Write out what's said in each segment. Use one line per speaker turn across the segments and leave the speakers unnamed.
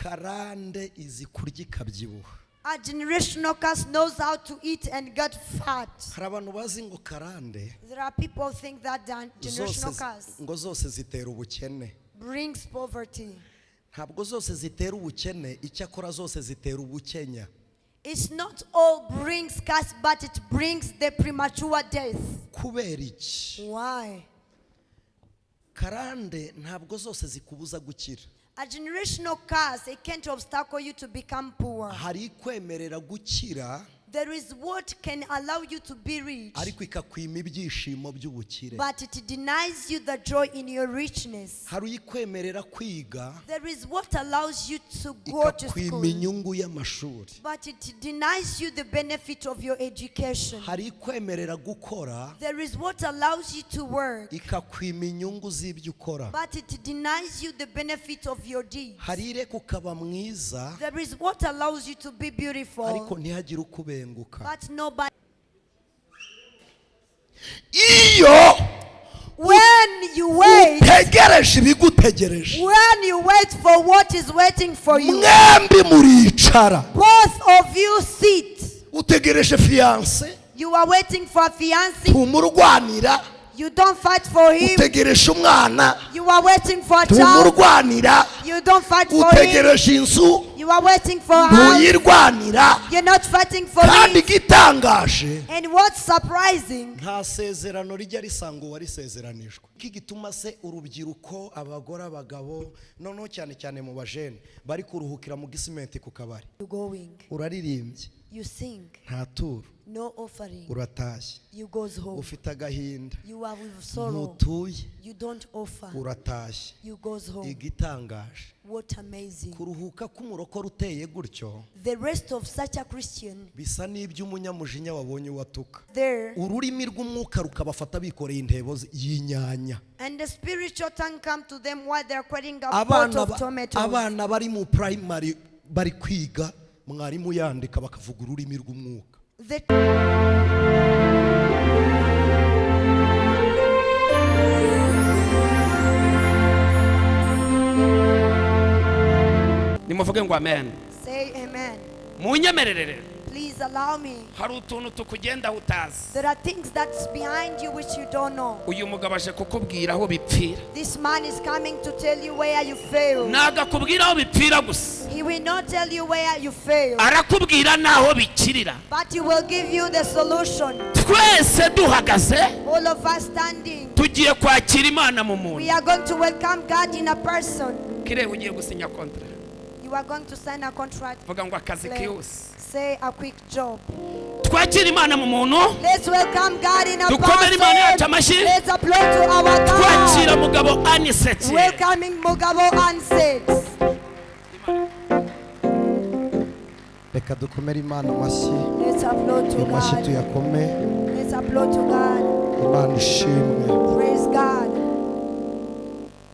Karande izi kurya ikabyibuha.
A generational curse knows how to eat and get fat.
Hari abantu bazi ngo karande
There are people who think that the generational
zose
curse
ngo zose zitera ubukene.
Brings poverty.
Ntabwo zose zitera ubukene, icyakora zose zitera ubukenya.
It's not all brings curse, but it brings the premature death.
Kubera iki?
Why?
Karande ntabwo zose zikubuza gukira.
A generational curse, it can't obstacle you to become poor.
Hari ikwemerera gukira,
There is what can allow you to be rich,
ariko ikakwima ibyishimo by'ubukire.
But it denies you the joy in your richness.
Hari uyikwemerera kwiga,
There is what allows you to go to
ikakwima
school,
inyungu y'amashuri.
But it denies you the benefit of your education.
Hari ikwemerera gukora,
There is what allows you to work,
ikakwima inyungu z'ibyo ukora.
But it denies you the benefit of your deeds.
Hari ireka ukaba mwiza,
There is what allows you to be beautiful,
ariko ntihagire ukubenguka.
But nobody.
Iyo
When you wait,
utegereje ibigutegereje,
when you wait for what is waiting for you,
mwembi muricara.
Both of you sit.
Utegereje fiancé,
You are waiting for a fiancé.
ntumurwanira.
You don't fight for him.
Utegereje umwana,
You are waiting for a child.
ntumurwanira.
You don't fight for him.
Utegereje inzu,
You are waiting for a house.
ntuyirwanira.
You're not fighting for
Kandi
it.
igitangaje,
And what's surprising,
nta sezerano rijya risanga uwarisezeranijwe. Iki gituma se urubyiruko, abagore, abagabo, noneho cyane cyane mu bajene bari kuruhukira mu gisimenti ku kabari.
You're going.
Uraririmbye,
You sing.
Nta turo.
No offering.
Uratashye.
You goes home.
Ufite agahinda,
You are with sorrow.
ntutuye.
You don't offer.
Uratashye.
You goes home.
Igitangaje,
What amazing.
Kuruhuka k'umurokore uteye gutyo
The rest of such a Christian
bisa n'iby'umunyamujinya wabonye uwatuka.
There
Ururimi rw'umwuka rukabafata bikoreye intebo y'inyanya.
And the spiritual tongue come to them while they're carrying a pot
Abana
of tomatoes.
Abana bari mu primary bari kwiga, mwarimu yandika bakavuga ururimi rw'umwuka.
The
Nimuvuge ngo amen.
Say amen.
Munyemerere rero.
Please allow me.
Hari utuntu tukugendaho utazi.
There are things that's behind you which you don't know.
Uyu mugabo aje kukubwira aho bipfira.
This man is coming to tell you where you fail.
Ntabwo akubwira aho bipfira gusa,
He will not tell you where you fail,
arakubwira n'aho bikirira.
But he will give you the solution.
Twese duhagaze,
All of us standing,
tugiye kwakira Imana mu
we
muntu.
Are going to welcome God in a person.
Kireba ugiye gusinya contrat.
You are going to sign a contract.
Vuga ngo akazi
Claire.
Kihuse.
Say a quick job.
Twakire Imana mu muntu.
Let's welcome God in a
Dukomere Imana yacu
person.
amashyi.
Let's applaud to our
Twakira
God.
mugabo Anicet.
Welcoming Mugabo Anicet.
Reka dukomere Imana amashyi.
Let's applaud to
Ayo mashyi
God.
tuyakome.
Let's applaud to God.
Imana ishimwe.
Praise God.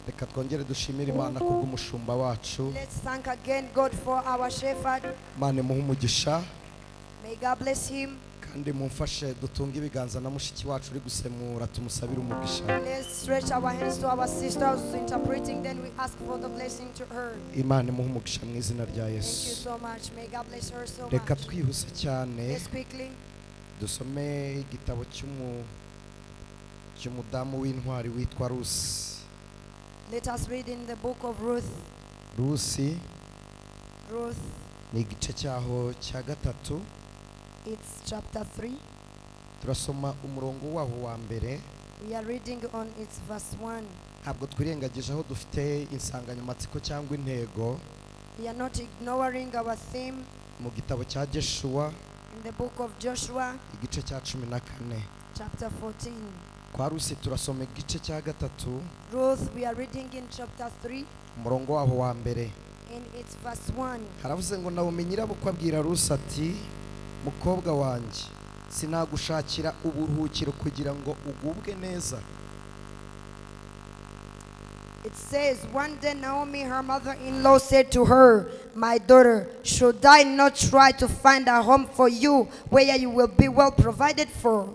Reka twongere dushimire Imana kubw'umushumba wacu.
Let's thank again God for our shepherd.
Imana imuhe umugisha.
May God bless him.
Kandi mumfashe dutunge ibiganza na mushiki wacu uri gusemura tumusabire umugisha.
Let's stretch our hands to our sister who's interpreting. Then we ask for the blessing to her.
Imana imuhe umugisha mu izina rya
Thank you
Yesu.
So much. May God bless her so
Reka
much.
twihuse cyane
Let's quickly
dusome igitabo cy'umudamu w'intwari witwa Rusi.
Let us read in the book of Ruth.
Rusi
Ruth,
ni igice cyaho cya gatatu.
It's chapter 3.
Turasoma umurongo waho wa mbere.
We are reading on its verse 1.
Ntabwo twirengagije aho dufite insanganyamatsiko cyangwa intego
We are not ignoring our theme
mu gitabo cya Jeshuwa,
in the book of Joshua,
igice cya 14.
Chapter 14.
Kwa Rusi turasoma igice cya gatatu,
Ruth, we are reading in chapter 3,
umurongo waho wa mbere.
In its verse 1.
Haravuze ngo Nawomi nyirabukwe abwira Rusi ati mukobwa wanjye sinagushakira uburuhukiro kugira ngo ugubwe neza.
It says, "One day Naomi, her mother in law, said to her, 'My daughter, should I not try to find a home for you where you will be well provided for?'"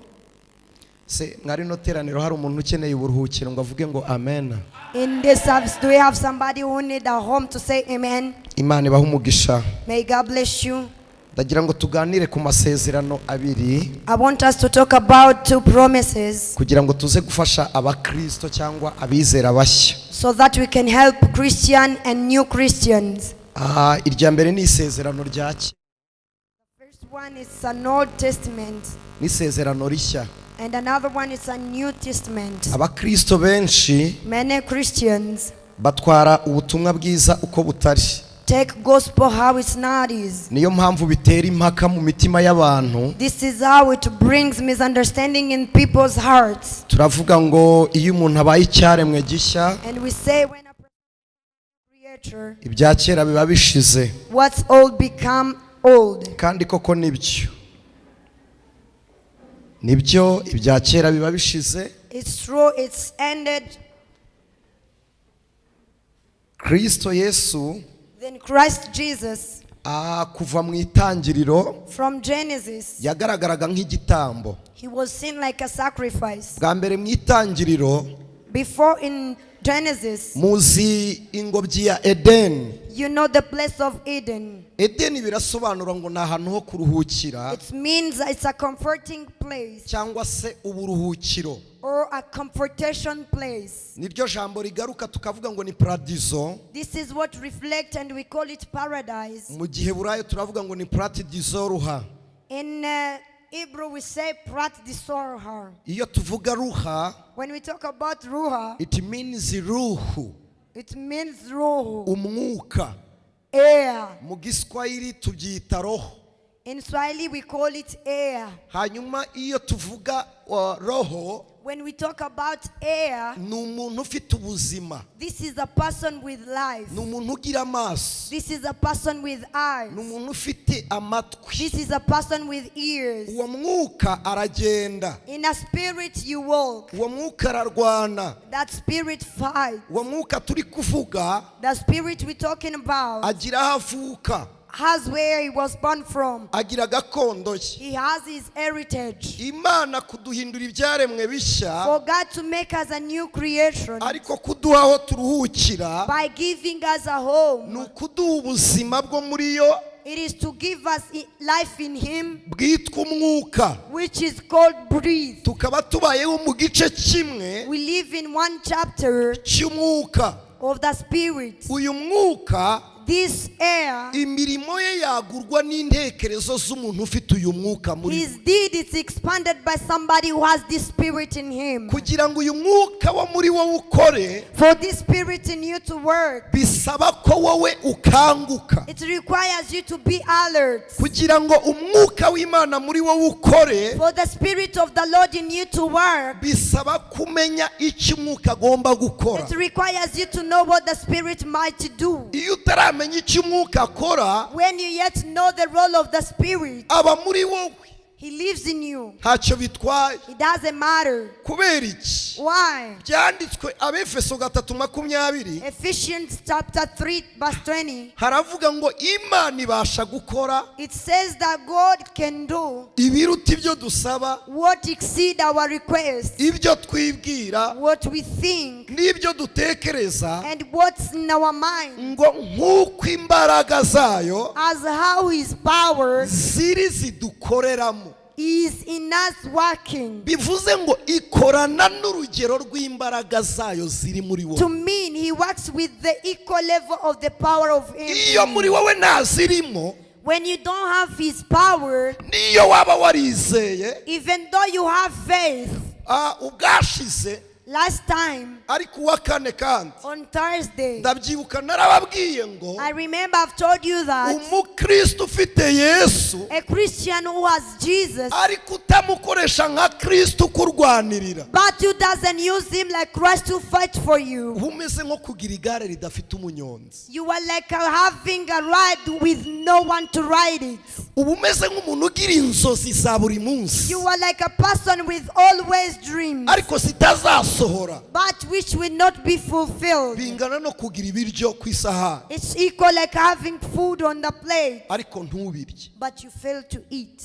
Se mwari no teraniro hari umuntu ukeneye uburuhukiro ngo avuge ngo amen?
In this service, do we have somebody who need a home to say amen?
Imana ibahe umugisha.
May God bless you.
Ndagira ngo tuganire ku masezerano abiri
I want us to talk about two promises
kugira ngo tuze gufasha abakristo cyangwa abizera bashya.
So that we can help Christian and new Christians.
Ah, irya mbere ni isezerano rya kera
First one is an Old Testament,
n'isezerano rishya.
And another one is a New Testament.
Abakristo benshi
Many Christians
batwara ubutumwa bwiza uko butari.
Take gospel how it's not is.
Niyo mpamvu bitera impaka mu mitima y'abantu.
This is how it brings misunderstanding in people's hearts.
Turavuga ngo iyo umuntu abaye icyaremwe gishya,
And we say when a creature,
ibya kera biba bishize.
What's old become old.
Kandi koko nibyo, nibyo, ibya kera biba bishize.
It's true, it's ended.
Kristo Yesu,
Then Christ Jesus,
kuva mu itangiriro,
from Genesis,
yagaragaraga nk'igitambo.
He was seen like a sacrifice.
Bwa mbere mu itangiriro,
Before in Genesis,
muzi ingobyi ya Edeni.
You know the place of Eden.
Edeni birasobanura ngo ni ahantu ho kuruhukira
It means it's a comforting place
cyangwa se uburuhukiro.
Or a comfortation place.
Niryo jambo rigaruka tukavuga ngo ni paradizo.
This is what reflect and we call it paradise.
Mu giheburayo turavuga ngo ni paradizo ruha.
In Hebrew we say prat disorha.
Iyo tuvuga ruha,
When we talk about ruha,
it means ruhu,
it means ruhu,
umwuka.
Air.
Mu giswahili tubyita roho.
In Swahili we call it air.
Hanyuma iyo tuvuga roho,
When we talk about air,
ni umuntu ufite ubuzima,
this is a person with life.
ni umuntu ugira amaso,
This is a person with eyes.
ni umuntu ufite amatwi.
This is a person with ears.
Uwo mwuka aragenda.
In a spirit you walk.
Uwo mwuka ararwana.
That spirit fights.
Uwo mwuka turi kuvuga
The spirit we're talking about
agira aho avuka,
has where he was born from.
Agira gakondo ye.
He has his heritage.
Imana kuduhindura ibyaremwe bishya,
For God to make us a new creation
ariko kuduha aho turuhukira,
by giving us a home,
ni ukuduha ubuzima bwo muri yo
it is to give us life in Him,
bwitwa umwuka,
which is called breathe.
Tukaba tubayeho mu gice kimwe
We live in one chapter
cy'umwuka.
Of the Spirit.
Uyu mwuka,
This air,
imirimo ye yagurwa n'intekerezo z'umuntu ufite uyu mwuka muri we.
His deed is expanded by somebody who has this spirit in him.
Kugira ngo uyu mwuka wo muri wowe ukore,
For this spirit in you to work,
bisaba ko wowe ukanguka.
It requires you to be alert.
Kugira ngo umwuka w'Imana muri wowe ukore,
For the spirit of the Lord in you to work,
bisaba kumenya icyo umwuka agomba gukora.
It requires you to know what the spirit might do.
Iyo utaramenya icyo umwuka akora,
When you yet know the role of the spirit,
aba muri wowe,
he lives in you.
Ntacyo bitwaye.
It doesn't matter.
Kubera iki?
Why?
Byanditswe Abefeso 3:20,
Ephesians chapter 3, verse 20.
Haravuga ngo Imana ibasha gukora
It says that God can do
ibiruta ibyo dusaba,
what exceed our requests,
ibyo twibwira,
what we think,
n'ibyo dutekereza,
and what's in our mind,
ngo nk'uko imbaraga zayo
as how His power
ziri zidukoreramo.
Is in us working.
Bivuze ngo ikorana n'urugero rw'imbaraga zayo ziri muri
To
wowe.
mean He works with the equal level of the power of Him.
Iyo muri wowe ntazirimo,
When you don't have His power,
niyo waba warizeye
even though you have faith,
ubwashize,
last time
ariko uwa kane kandi,
on Thursday,
ndabyibuka narababwiye ngo
I remember I've told you that
umukristo ufite Yesu,
a Christian who has Jesus,
ariko utamukoresha nka Kristo ukurwanirira,
but who doesn't use him like Christ to fight for you,
uba umeze nko kugira igare ridafite umunyonzi.
You are like having a ride with no one to ride it.
Uba umeze nk'umuntu ugira inzozi za buri munsi,
You are like a person with always dreams,
ariko zitazasohora.
But which will not be fulfilled.
Bingana no kugira ibiryo ku isahani,
It's equal like having food on the plate,
ariko ntubirye.
But you fail to eat.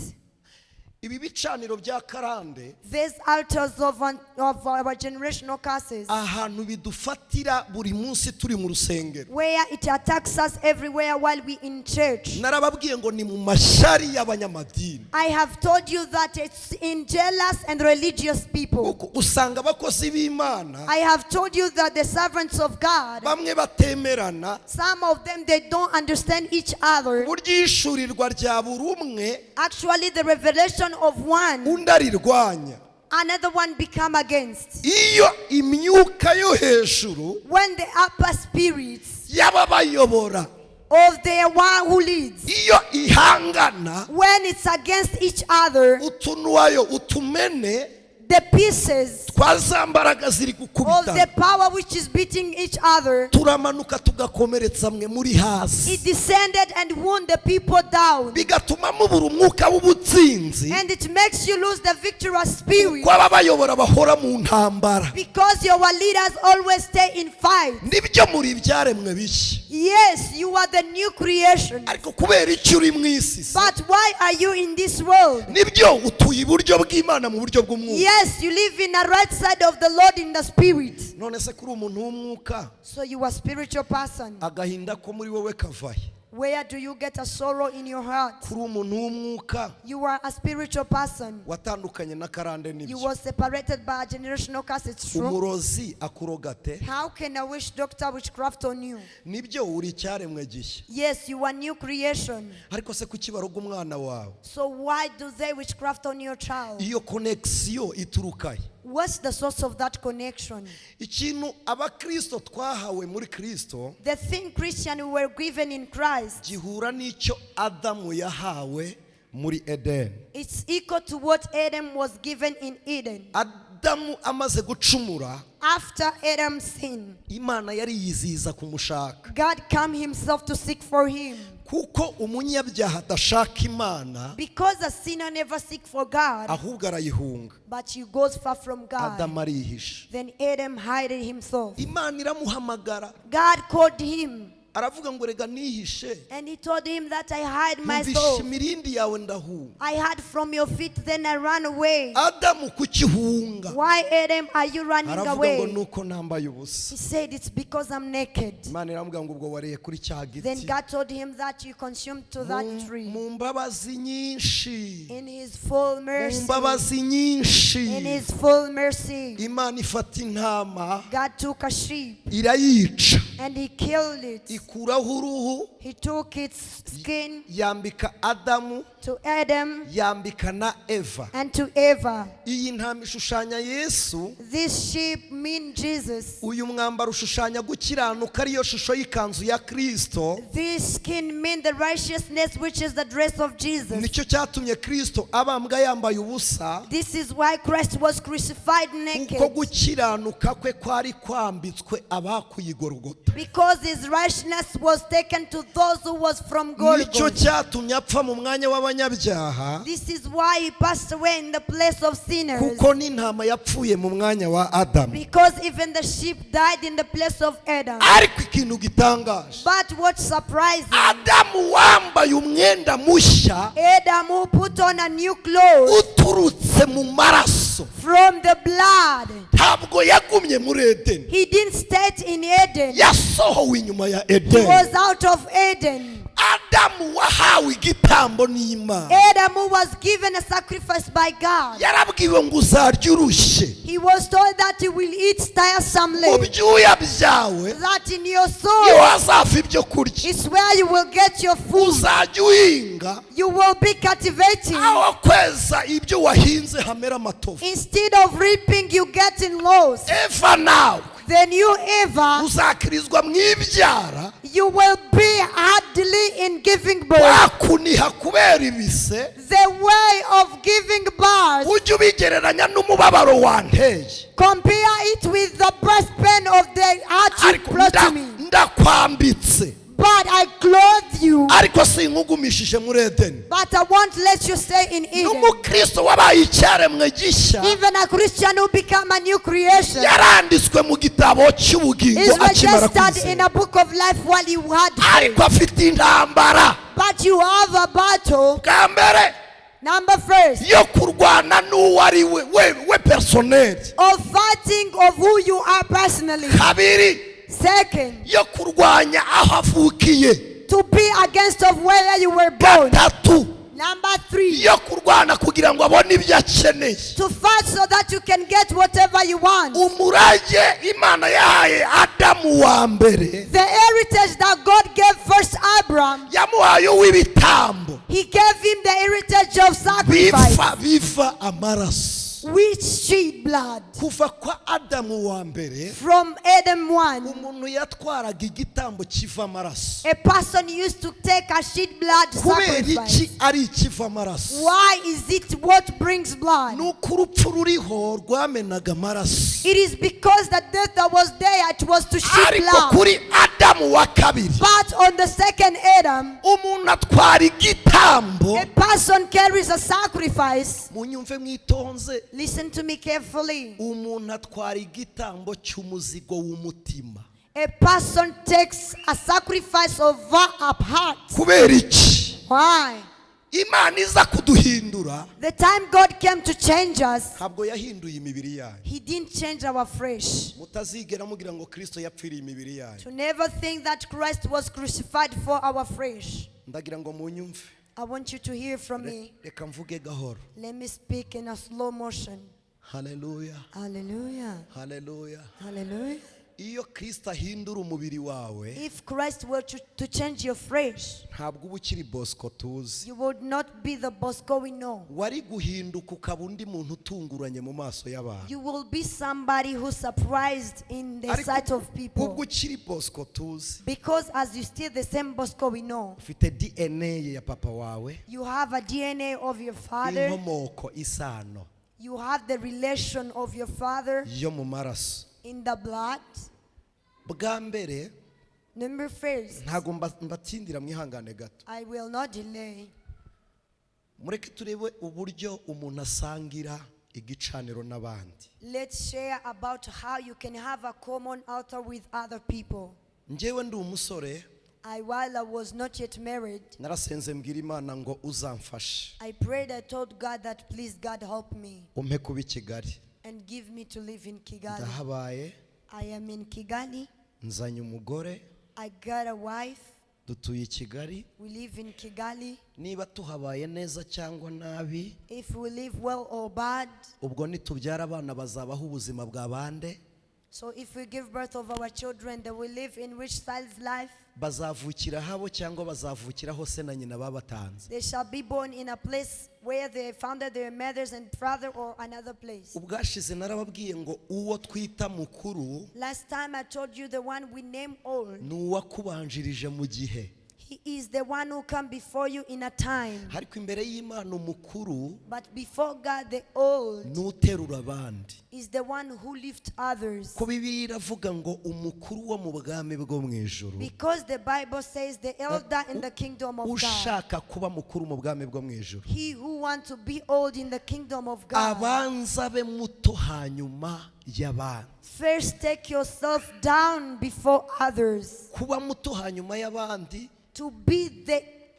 Ibi bicaniro bya karande,
These altars of our generational curses,
ahantu bidufatira buri munsi turi mu rusengero,
where it attacks us everywhere while we in church.
Narababwiye ngo ni mu mashyari y'abanyamadini.
I have told you that it's in jealous and religious people.
Kuko usanga abakozi b'Imana
I have told you that the servants of God,
bamwe batemerana,
some of them, they don't understand each other.
Buryo ihishurirwa rya buri umwe,
Actually, the revelation of one,
undi arirwanya.
Another one become against.
Iyo imyuka yo hejuru
When the upper spirits
y'ababayobora
of the one who leads,
iyo ihangana,
when it's against each other,
utunuwayo utumene
the pieces
twa za mbaraga ziri
of the
gukubitana
power which is beating each other,
turamanuka tugakomeretsa mwe muri hasi,
it descended and wound the people down.
Bigatuma mubura umwuka w'ubutsinzi,
And it makes you lose the victorious spirit
kuko ababayobora bahora mu ntambara.
Because your leaders always stay in fight.
Nibyo, muri ibyaremwe bishya.
Yes, you are the new creation.
Ariko kubera icyo uri mu isi se?
But why are you in this world?
Nibyo, utuye iburyo bw'Imana mu buryo bw'umwuka.
Yes, you live in the right side of the Lord in the spirit.
None se kuri umuntu w'umwuka,
So you are a spiritual person.
Agahinda ko muri wowe kavahe?
Where do you get a sorrow in your heart?
Kuri umuntu w'umwuka,
You are a spiritual person.
Watandukanye na karande,
You
nibyo.
were separated by a generational curse. It's true.
Umurozi akuroga ate?
How can a witch doctor witchcraft on you?
Nibyo, uri icyaremwe gishya.
Yes, you are new creation.
Ariko se kuki baroga umwana wawe?
So why do they witchcraft on your child?
Iyo connexion iturukahe?
What's the source of that connection?
Ikintu abakristo twahawe muri Kristo
The thing Christian we were given in Christ,
gihura n'icyo Adamu yahawe muri Edeni.
It's equal to what Adam was given in Eden.
Adamu amaze gucumura,
After Adam sinned,
Imana yari yizihiza kumushaka,
God came himself to seek for him.
Kuko umunyabyaha adashaka Imana,
Because a sinner never seek for God,
ahubwo arayihunga.
But he goes far from God.
Adamu arihisha.
Then Adam hid himself.
Imana iramuhamagara.
God called him
Aravuga ngo rega nihishe,
and he told him that I hide
numvishe
myself.
Imirindi yawe ndahunga.
I hide from your feet, then I run away.
Adamu, kuki uhunga?
Why, Adam, are you running
Aravuga ngo
away?
nuko nambaye ubusa.
He said, "It's because I'm naked."
Imana iramubwira ngo ubwo wariye kuri cya
Then
giti.
God told him that you consumed to that
Mu-
tree.
Mu mbabazi nyinshi,
In his full
mu
mercy,
mbabazi nyinshi,
in his full mercy,
Imana ifata intama,
God took a sheep
irayica,
and he killed it.
Ikuraho uruhu,
He took its skin
yambika Adamu,
to Adam
yambika na Eva.
And to Eva.
Iyi ntama ishushanya Yesu.
This sheep mean Jesus.
Uyu mwambaro ushushanya gukiranuka, ariyo shusho y'ikanzu ya Kristo.
This skin mean the righteousness, which is the dress of Jesus.
Nicyo cyatumye Kristo abambwa yambaye ubusa,
This is why Christ was crucified
kuko
naked.
Gukiranuka kwe kwari kwambitswe abakuye i Gorogota.
Because his righteousness was taken to those who was from
Nicyo
Golgotha.
cyatumye apfa mu mwanya w'abanyabyaha,
This is why he passed away in the place of sinners.
Kuko n'intama yapfuye mu mwanya wa Adamu.
Because even the sheep died in the place of Adam.
Ariko ikintu gitangaje,
But what's surprising,
Adamu wambaye umwenda mushya
Adam who put on a new clothes
uturutse mu maraso,
from the blood,
ntabwo yagumye muri Edeni.
He didn't stay in Eden.
Yasohowe inyuma ya
He
Edeni.
was out of Eden.
Adamu wahawe igitambo n'Imana,
Adam who was given a sacrifice by God.
yarabwiwe ngo uzarya urushye,
He was told that he will eat tiresomely.
Mu byuya byawe
That in your
niho
soul
hazava ibyo kurya,
is where you will get your food.
Uzajya uhinga,
You will be cultivating.
Aho kweza ibyo wahinze hamera amatovu.
Instead of reaping, you get in loss.
Eva nawe,
Then you, Eva,
uzakirizwa mu ibyara,
you will be hardly in giving birth.
Wakuniha kubera ibise,
The way of giving birth,
ujye ubigereranya n'umubabaro wanteye.
Compare it with the breast pain of the heart you
Ariko
brought to me.
Ndakwambitse,
But I clothe you,
ariko sinkugumishije muri Edeni.
But I won't let you stay in Eden.
N'umukristo wabaye icyaremwe gishya
Even a Christian who become a new creation
yaranditswe mu gitabo cy'ubugingo
is
akimara
registered in
kwizera,
a book of life while you had faith.
Ariko afite intambara.
But you have a battle.
Bwa mbere,
Number first,
yo kurwana n'uwo ari we we we personnel.
Of fighting of who you are personally.
Kabiri,
Second,
yo kurwanya aho avukiye.
To be against of where you were born.
Gatatu,
Number three,
yo kurwana kugira ngo abone ibyo akeneye.
To fight so that you can get whatever you want.
Umurage Imana yahaye Adamu wa mbere,
The heritage that God gave first Abraham,
yamuhaye uw'ibitambo
He gave him the heritage of sacrifice,
biva biva amaraso.
Which shed blood.
Kuva kwa Adamu wa mbere,
From Adam 1,
umuntu yatwaraga igitambo kiva amaraso.
A person used to take a shed blood
Kubera iki
sacrifice.
ari ikiva amaraso?
Why is it what brings blood?
Ni uko urupfu ruriho rwamenaga amaraso.
It is because the death that was there, it was to shed
Ariko
blood.
kuri Adamu wa kabiri,
But on the second Adam,
umuntu atwara igitambo.
A person carries a sacrifice.
Munyumve mwitonze.
Listen to me carefully.
Umuntu atwara igitambo cy'umuzigo w'umutima.
A person takes a sacrifice over a heart.
Kubera iki?
Why?
Imana iza kuduhindura,
The time God came to change us,
ntabwo yahinduye imibiri yayo.
He didn't change our flesh.
Mutazigera mugira ngo Kristo yapfiriye imibiri yayo.
To never think that Christ was crucified for our flesh.
Ndagira ngo munyumve.
I want you to hear from me.
Reka mvuge gahoro.
Let me speak in a slow motion.
Haleluya.
Hallelujah.
Haleluya.
Hallelujah.
Iyo Kristo ahindura umubiri wawe,
If Christ were to change your flesh,
ntabwo uba ukiri Bosco tuzi.
You would not be the Bosco we know.
Wari guhinduka ukaba undi muntu utunguranye mu maso y'abantu.
You will be somebody who's surprised in the
Ariko
sight of
ubwo
people.
ukiri Bosco tuzi,
Because as you still the same Bosco we know,
ufite DNA ya papa wawe,
you have a DNA of your father,
inkomoko, isano
you have the relation of your father
yo mu maraso.
In the blood.
Bwa mbere,
Number first,
ntabwo mbatindira, mwihangane gato.
I will not delay.
Mureke turebe uburyo umuntu asangira igicaniro n'abandi.
Let's share about how you can have a common altar with other people.
Njyewe ndi umusore,
While I was not yet married,
narasenze mbwira Imana ngo uzamfashe,
I prayed, I told God that please God help me
umpe kuba i Kigali.
And give me to live in Kigali.
Ndahabaye.
I am in Kigali.
Nzanye umugore.
I got a wife.
Dutuye i Kigali.
We live in Kigali.
Niba tuhabaye neza cyangwa nabi,
If we live well or bad,
ubwo nitubyara abana bazabaho ubuzima bwa bande?
So if we give birth of our children, they will live in which style's life?
Bazavukira habo cyangwa bazavukira hose na nyina babatanze?
They shall be born in a place where they founded their mothers and father or another place.
Ubwashize narababwiye ngo uwo twita mukuru
Last time I told you the one we name old.
Ni uwakubanjirije mu gihe.
He is the one who come before you in a time.
Ariko imbere y'Imana umukuru
But before God, the old
ni uterura abandi.
Is the one who lifts others.
Ko Bibiliya iravuga ngo umukuru wo mu bwami bwo mu ijuru,
Because the Bible says the elder in the kingdom of God.
Ushaka kuba mukuru mu bwami bwo mu ijuru,
He who wants to be old in the kingdom of God,
abanza abe muto hanyuma y'abandi.
first take yourself down before others.
Kuba muto hanyuma y'abandi
To be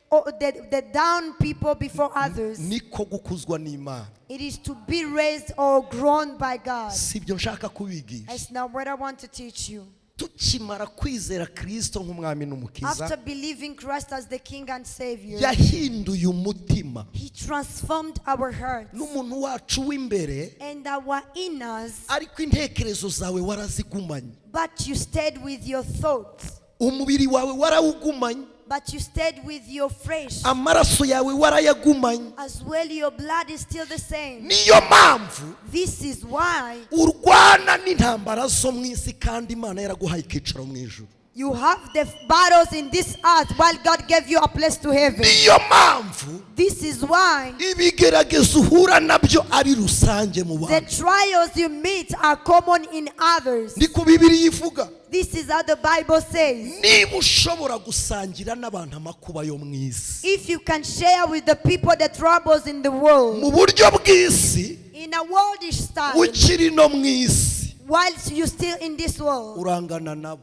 the down people before others,
niko gukuzwa n'Imana.
It is to be raised or grown by God.
Si ibyo nshaka kubigisha.
That's not what I want to teach you.
Tukimara kwizera Kristo nk'umwami n'umukiza,
After believing Christ as the King and Savior,
yahinduye umutima
He transformed our hearts
n'umuntu wacu w'imbere,
and our inners,
ariko intekerezo zawe warazigumanye.
But you stayed with your thoughts,
Umubiri wawe warawugumanye.
But you stayed with your flesh.
Amaraso yawe warayagumanye.
As well, your blood is still the same.
Niyo mpamvu
This is why
urwana n'intambara zo mu isi kandi Imana yaraguhaye ikicaro mu ijuru.
You have the battles in this earth while God gave you a place to heaven.
Niyo mpamvu
This is why
ibigeragezo uhura nabyo ari rusange mu
the
bantu.
Trials you meet are common in others.
Niko Bibiliya ivuga.
This is how the Bible says.
Niba ushobora gusangira n'abantu amakuba yo mu isi,
If you can share with the people the troubles in the world,
mu buryo bw'isi,
in a worldish style,
ukiri no mu isi,
whilst you're still in this world,
urangana nabo.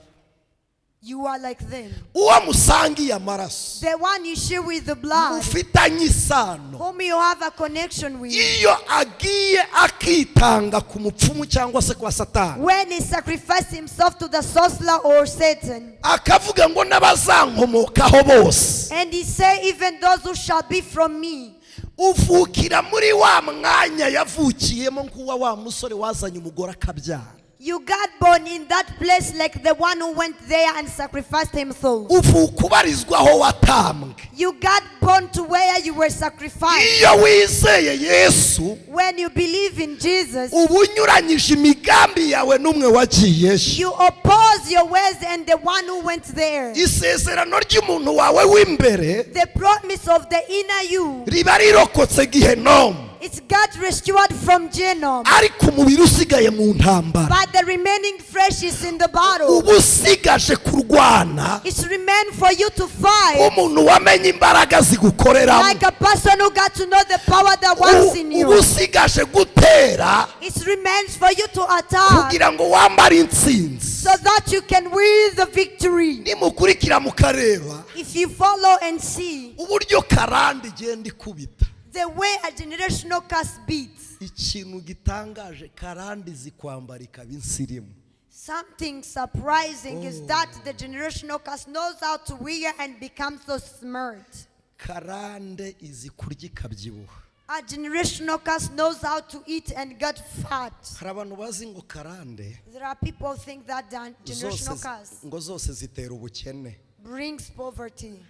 You are like them.
Uwo musangiye amaraso,
The one you share with the blood,
mufitanye isano,
whom you have a connection with,
iyo agiye akitanga ku mupfumu cyangwa se kwa Satani,
when he sacrificed himself to the sorcerer or Satan,
akavuga ngo n'abazankomokaho bose,
and he say, "Even those who shall be from me,"
uvukira muri wa mwanya yavukiyemo nk'uwa wa musore wazanye umugore akabyara.
You got born in that place like the one who went there and sacrificed himself.
Uvuka ubarizwa aho watambwe.
You got born to where you were sacrificed.
Iyo wizeye Yesu,
When you believe in Jesus,
uba unyuranyije imigambi yawe n'umwe wagiyeyo.
You oppose your ways and the one who went there.
Isezerano ry'umuntu wawe w'imbere
The promise of the inner you,
riba rirokotse gihenomu,
it's got restored from Gehenna.
Ariko umubiri usigaye mu ntambara.
But the remaining flesh is in the battle.
Uba usigaje kurwana
It's remain for you to fight
umuntu wamenye imbaraga zigukoreramo.
Like a person who got to know the power that works in
Uba
you.
Usigaje gutera
It remains for you to attack
kugira ngo wambare intsinzi.
So that you can win the victory.
Nimukurikira mukareba
If you follow and see
uburyo karande igenda ikubita,
the way a generational curse beats,
ikintu gitangaje, karande zikwambara ikaba insirimu.
Something surprising is that the generational curse knows how to wear and become so smart.
Karande izi kurya ikabyibuha.
A generational curse knows how to eat and get fat.
Hari abantu bazi ngo karande
There are people who think that the generational
zose
curse
ngo zose zitera ubukene.
Brings poverty.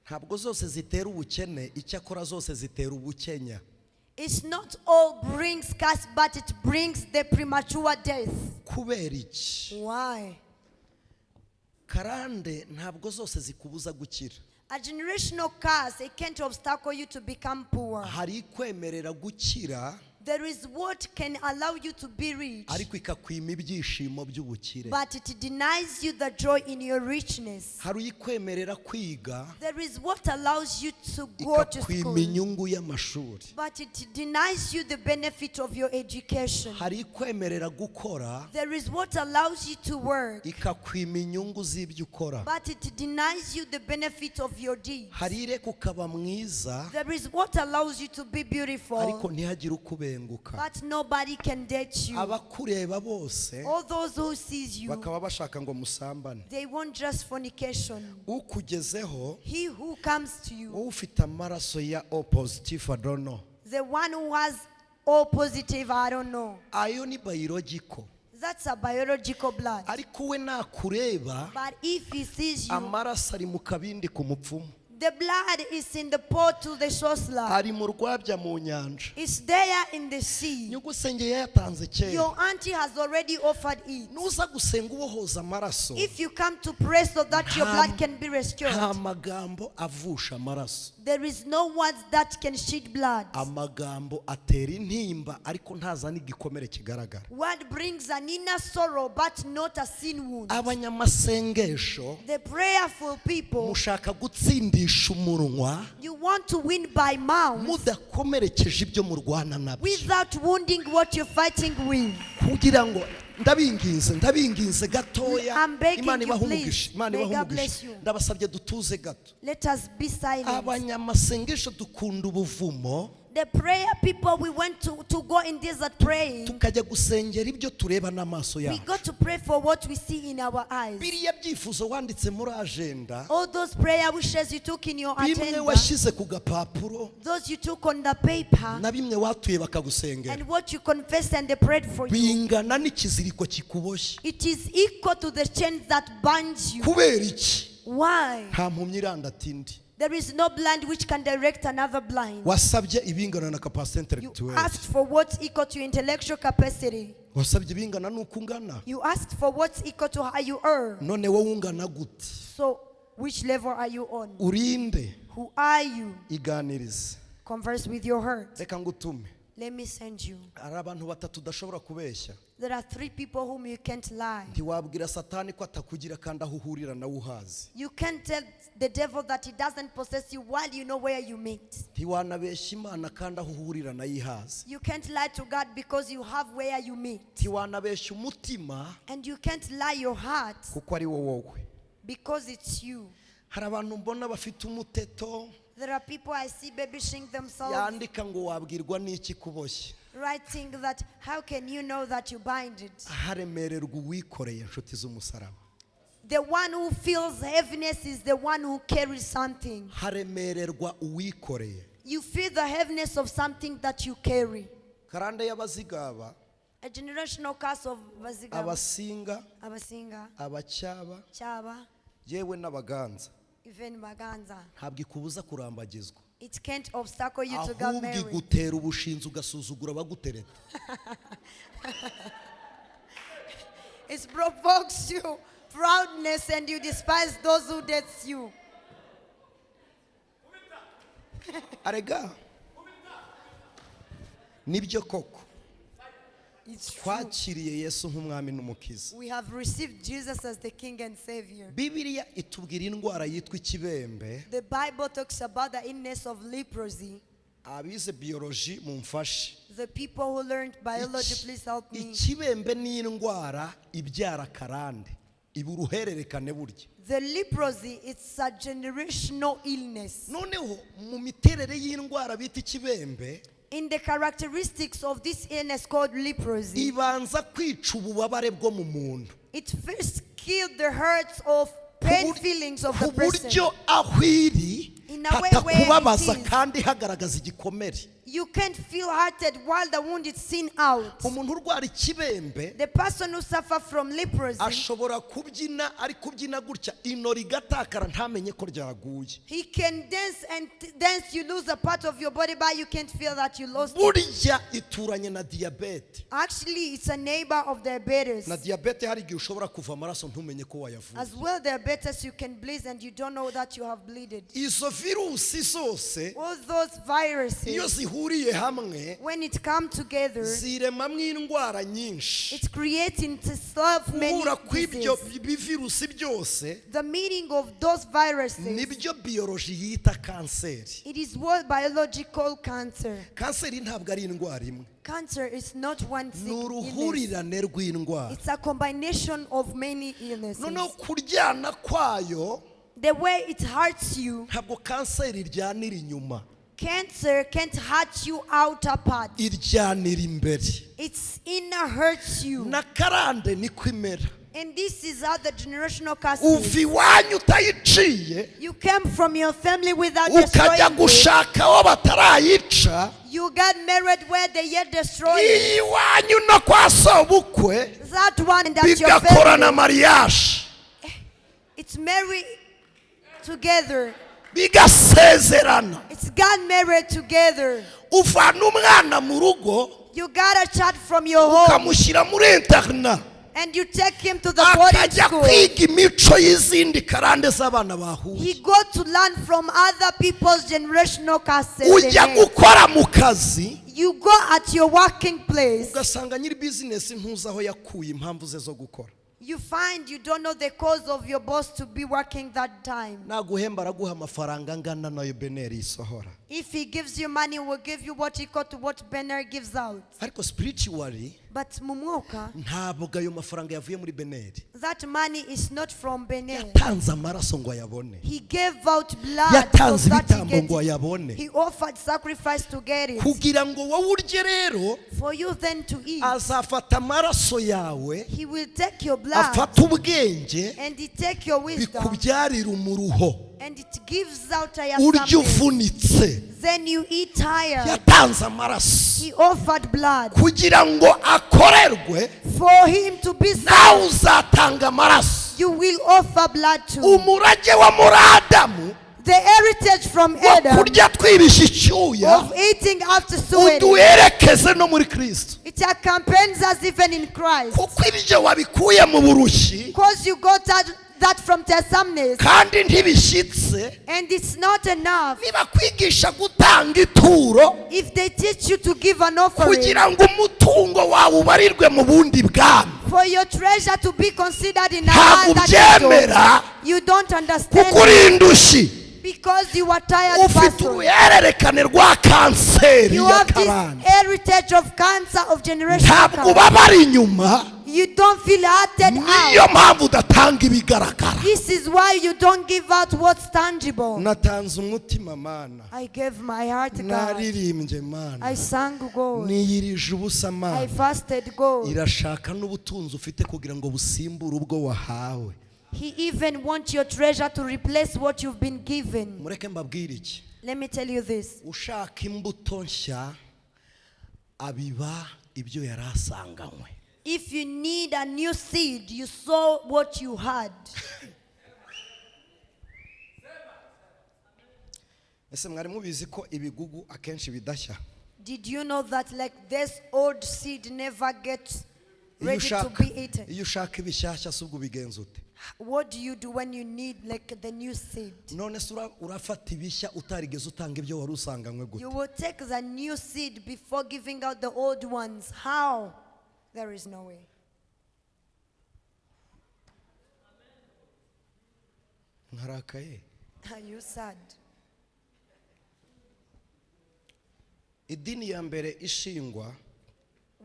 Ntabwo zose zitera ubukene, icyakora zose zitera ubukenya.
It's not all brings curse, but it brings the premature death.
Kubera iki?
Why?
Karande ntabwo zose zikubuza gukira.
A generational curse, it can't obstacle you to become poor.
Hari ikwemerera gukira,
There is what can allow you to be rich,
ariko ikakwima ibyishimo by'ubukire.
But it denies you the joy in your richness.
Hari uyikwemerera kwiga,
There is what allows you to go to
ikakwima
school,
inyungu y'amashuri.
But it denies you the benefit of your education.
Hari ikwemerera gukora,
There is what allows you to work,
ikakwima inyungu z'ibyo ukora.
But it denies you the benefit of your deeds.
Hari ireka ukaba mwiza,
There is what allows you to be beautiful,
ariko ntihagire ukubenguka.
But nobody can date you.
Abakureba bose
All those who sees you,
bakaba bashaka ngo musambane.
They want just fornication.
Ukugezeho,
He who comes to you,
wowe ufite amaraso ya O positive, adono,
the one who has O positive, I don't know.
Ayo ni biological.
That's a biological blood.
Ariko we nakureba,
But if he sees you,
amaraso ari mu kabindi ku mupfumu,
the blood is in the pot to the sorcerer.
Ari mu rwabya mu nyanja.
It's there in the sea.
Nyugusenge yayatanze kera.
Your auntie has already offered it.
Nuza gusenga ubohoza amaraso,
If you come to pray so that your blood can be restored,
nta magambo avusha amaraso.
There is no words that can shed blood.
Amagambo atera intimba ariko ntazana igikomere kigaragara.
Word brings an inner sorrow, but not a sin wound.
Abanyamasengesho,
The prayerful people,
mushaka gutsindisha umunwa
you want to win by mouth
mudakomerekeje ibyo murwana nabyo.
Without wounding what you're fighting with.
Kugira ngo ndabinginze, ndabinginze gatoya.
I'm begging
Imana
you,
ibahe
please.
umugisha, Imana
May
ibahe
God
umugisha.
Bless you.
Ndabasabye dutuze gato.
Let us be silent.
Abanyamasengesho dukunda ubuvumo,
The prayer people, we went to go in desert praying.
Tukajya gusengera ibyo tureba n'amaso
We
yacu.
go to pray for what we see in our eyes.
Biriya byifuzo wanditse muri agenda,
All those prayer wishes you took in your
bimwe
agenda,
washyize ku gapapuro,
those you took on the paper,
na bimwe watuye bakagusengera,
and what you confessed and they prayed for you,
bingana n'ikiziriko kikuboshye.
It is equal to the chains that binds you.
Kubera iki?
Why?
Nta mpumyi irandata indi.
There is no blind which can direct another blind.
Wasabye ibingana na capacité
You
intellectuelle.
Asked for what's equal to your intellectual capacity.
Wasabye ibingana n'uko ungana.
You asked for what's equal to how you are.
None wowe ungana gute?
So, which level are you on?
Urinde?
Who are you?
Iganirize.
Converse with your heart.
Reka ngutume.
Let me send you.
Hari abantu batatu udashobora kubeshya.
There are three people whom you can't lie.
Ntiwabwira Satani ko atakugira kandi aho uhurira nawe uhazi.
You can't tell the devil that he doesn't possess you while you know where you meet.
Ntiwanabeshya Imana kandi aho uhurira nayo ihazi.
You can't lie to God because you have where you meet.
Ntiwanabeshya umutima
And you can't lie your heart
kuko ari wo wowe.
Because it's you.
Hari abantu mbona bafite umuteto
There are people I see babyishing themselves,
yandika ngo wabwirwa n'iki kuboshye.
Writing that, how can you know that you bind it?
Haremererwa uwikoreye inshuti z'umusaraba.
The one who feels heaviness is the one who carries something.
Haremererwa uwikoreye.
You feel the heaviness of something that you carry.
Karande y'abazigaba,
A generational curse of Baziga,
abasinga,
Abasinga,
abacyaba,
Chaba,
yewe n'abaganza,
even Baganza.
Ntabwo ikubuza kurambagizwa.
It can't obstacle you to get
Ahubwo
married.
igutera ubushinzi ugasuzugura abagutereta.
It provokes you proudness and you despise those who dates you.
Arega nibyo koko.
It's true.
Twakiriye Yesu nk'umwami n'umukiza.
We have received Jesus as the King and Savior.
Bibiliya itubwira indwara yitwa ikibembe.
The Bible talks about the illness of leprosy.
Abize biyoloji mumfashe.
The people who learned biology, please help me.
Ikibembe ni indwara ibyara karande iba uruhererekane burya.
The leprosy, it's a generational illness.
Noneho mu miterere y'indwara bita ikibembe,
In the characteristics of this illness called leprosy,
ibanza kwica ububabare bwo mu muntu
it first killed the hurts of pain feelings of
ku
the person.
buryo aho iri
In a way where it
hatakubabaza
is.
Kandi hagaragaza igikomere.
You can't feel hurted while the wound is seen out.
Umuntu urwara ikibembe
The person who suffers from leprosy,
ashobora kubyina ari kubyina gutya ino rigatakara ntamenye ko ryaguye.
He can dance and dance. You lose a part of your body, but you can't feel that you lost it.
Burya ituranye na diyabete.
Actually, it's a neighbor of diabetes.
Na diyabete hari igihe ushobora kuva amaraso ntumenye ko wayavuye.
As well, diabetes, you can bleed and you don't know that you have bleeded.
Izo virusi zose
All those viruses,
iyo zihuriye hamwe
when it comes together,
ziremamo indwara nyinshi.
It's creating to solve many
Guhura kw'ibyo
diseases.
bivirusi byose
The meaning of those viruses,
nibyo biyoloji yita kanseri.
It is what biology call cancer.
Kanseri ntabwo ari indwara imwe.
Cancer is not one
Ni
sick illness.
uruhurirane rw'indwara.
It's a combination of many illnesses.
Noneho kuryana kwayo,
The way it hurts you,
ntabwo kanseri iryanira inyuma,
cancer can't hurt you outer part.
Iryanira imbere.
It's inner hurts you.
Na karande niko imera.
And this is how the generational curse
Uva
is.
iwanyu utayiciye,
You came from your family without
ukajya
destroying it.
Gushaka aho batarayica.
You got married where they yet destroyed it.
Iwanyu no kwa sobukwe
That one and that your
bigakorana
family.
Mariage.
It's married together.
Bigasezerana.
It's got married together.
Uvana umwana mu rugo,
You got a child from your home
ukamushyira muri interina,
and you take him to the boarding
akajya
school.
kwiga imico y'izindi karande z'abana bahuye.
He got to learn from other people's generational curses.
Ujya
Amen.
Gukora mu kazi,
You go at your working place.
Ugasanga nyiri bizinesi ntuzi aho yakuye impamvu ze zo gukora.
You find you don't know the cause of your boss to be working that time.
Naguhemba araguha amafaranga angana nayo beneri isohora.
If he gives you money, he will give you what equal to what Benner gives out.
Ariko spiritually,
But Mumuka,
ntabwo ayo mafaranga yavuye muri beneri.
That money is not from Benner.
Yatanze amaraso ngo ayabone.
He gave out blood
Yatanze
so that he
ibitambo
get
ngo
it.
ayabone.
He offered sacrifice to get it.
Kugira ngo wowe urye rero,
For you then to eat,
azafata amaraso yawe,
he will take your blood
afate ubwenge,
and he take your wisdom
bikubyarira umuruho,
and it gives out a
urya
something.
Uvunitse.
Then you eat tired.
Yatanze amaraso
He offered blood
kugira ngo akorerwe.
For him to be
Nawe uzatanga amaraso.
You will offer blood too.
Umurage wa muri Adamu
The heritage from
wo
Adam
kurya twibisha icyuya
of eating after sweating,
uduherekeze no muri Kristo,
it accompanies us even in Christ.
Kuko ibyo wabikuye mu burushyi
Because you got that from Thessalonians
kandi ntibishyitse.
And it's not enough.
Niba kwigisha gutanga ituro
If they teach you to give an offering
kugira ngo umutungo wawe ubarirwe mu bundi bwami,
for your treasure to be considered in
ntabwo
another kingdom,
ubyemera
you don't understand
kuko uri indushyi.
Because you are tired
Ufite
person.
Uruhererekane rwa kanseri
You
ya
have this
karande.
heritage of cancer of generational
Ntabwo
cancer.
ubabara inyuma,
You don't feel hurted
Niyo
out.
mpamvu udatanga ibigaragara.
This is why you don't give out what's tangible.
Natanze umutima, Mana.
I gave my heart, God.
Naririmbye, Mana.
I sang, God.
Niyirije ubusa,
I
Mana.
fasted, God.
Irashaka n'ubutunzi ufite kugira ngo busimbure ubwo wahawe.
He even wants your treasure to replace what you've been given.
Mureke mbabwire iki.
Let me tell you this.
Ushaka imbuto nshya abiba ibyo yari asanganywe.
If you need a new seed, you sow what you had.
Ese mwari mubizi ko ibigugu akenshi bidashya?
Did you know that like this old seed never gets
Iyo
ready to
ushaka
be eaten?
Iyo ushaka ibishyashya si ubwo ubigenza ute?
What do you do when you need like the new seed?
None se urafata ibishya utarigeze utanga ibyo wari usanganywe gute?
You will take the new seed before giving out the old ones. How? There is no way.
Nkarakaye.
Are you sad?
Idini ya mbere ishingwa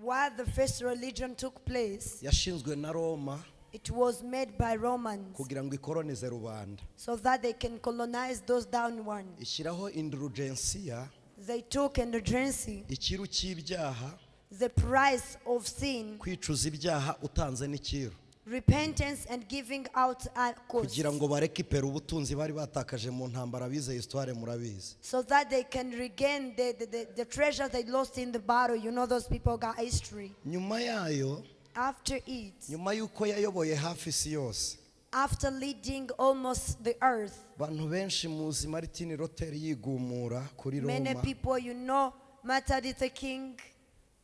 While the first religion took place,
yashinzwe na Roma
it was made by Romans
kugira ngo ikoronize rubanda.
So that they can colonize those down ones.
Ishyiraho indulgensiya,
They took indulgence,
ikiru cy'ibyaha,
the price of sin,
kwicuza ibyaha utanze n'ikiru,
repentance and giving out a cost,
kugira ngo barekipere ubutunzi bari batakaje mu ntambara. Bize histoire murabizi.
So that they can regain the treasure they lost in the battle. You know those people got history.
Nyuma yayo,
After it,
nyuma y'uko yayoboye hafi isi yose,
after leading almost the earth,
abantu benshi muzi Martin Luther yigumura kuri
many
Roma,
people, you know Martin Luther King,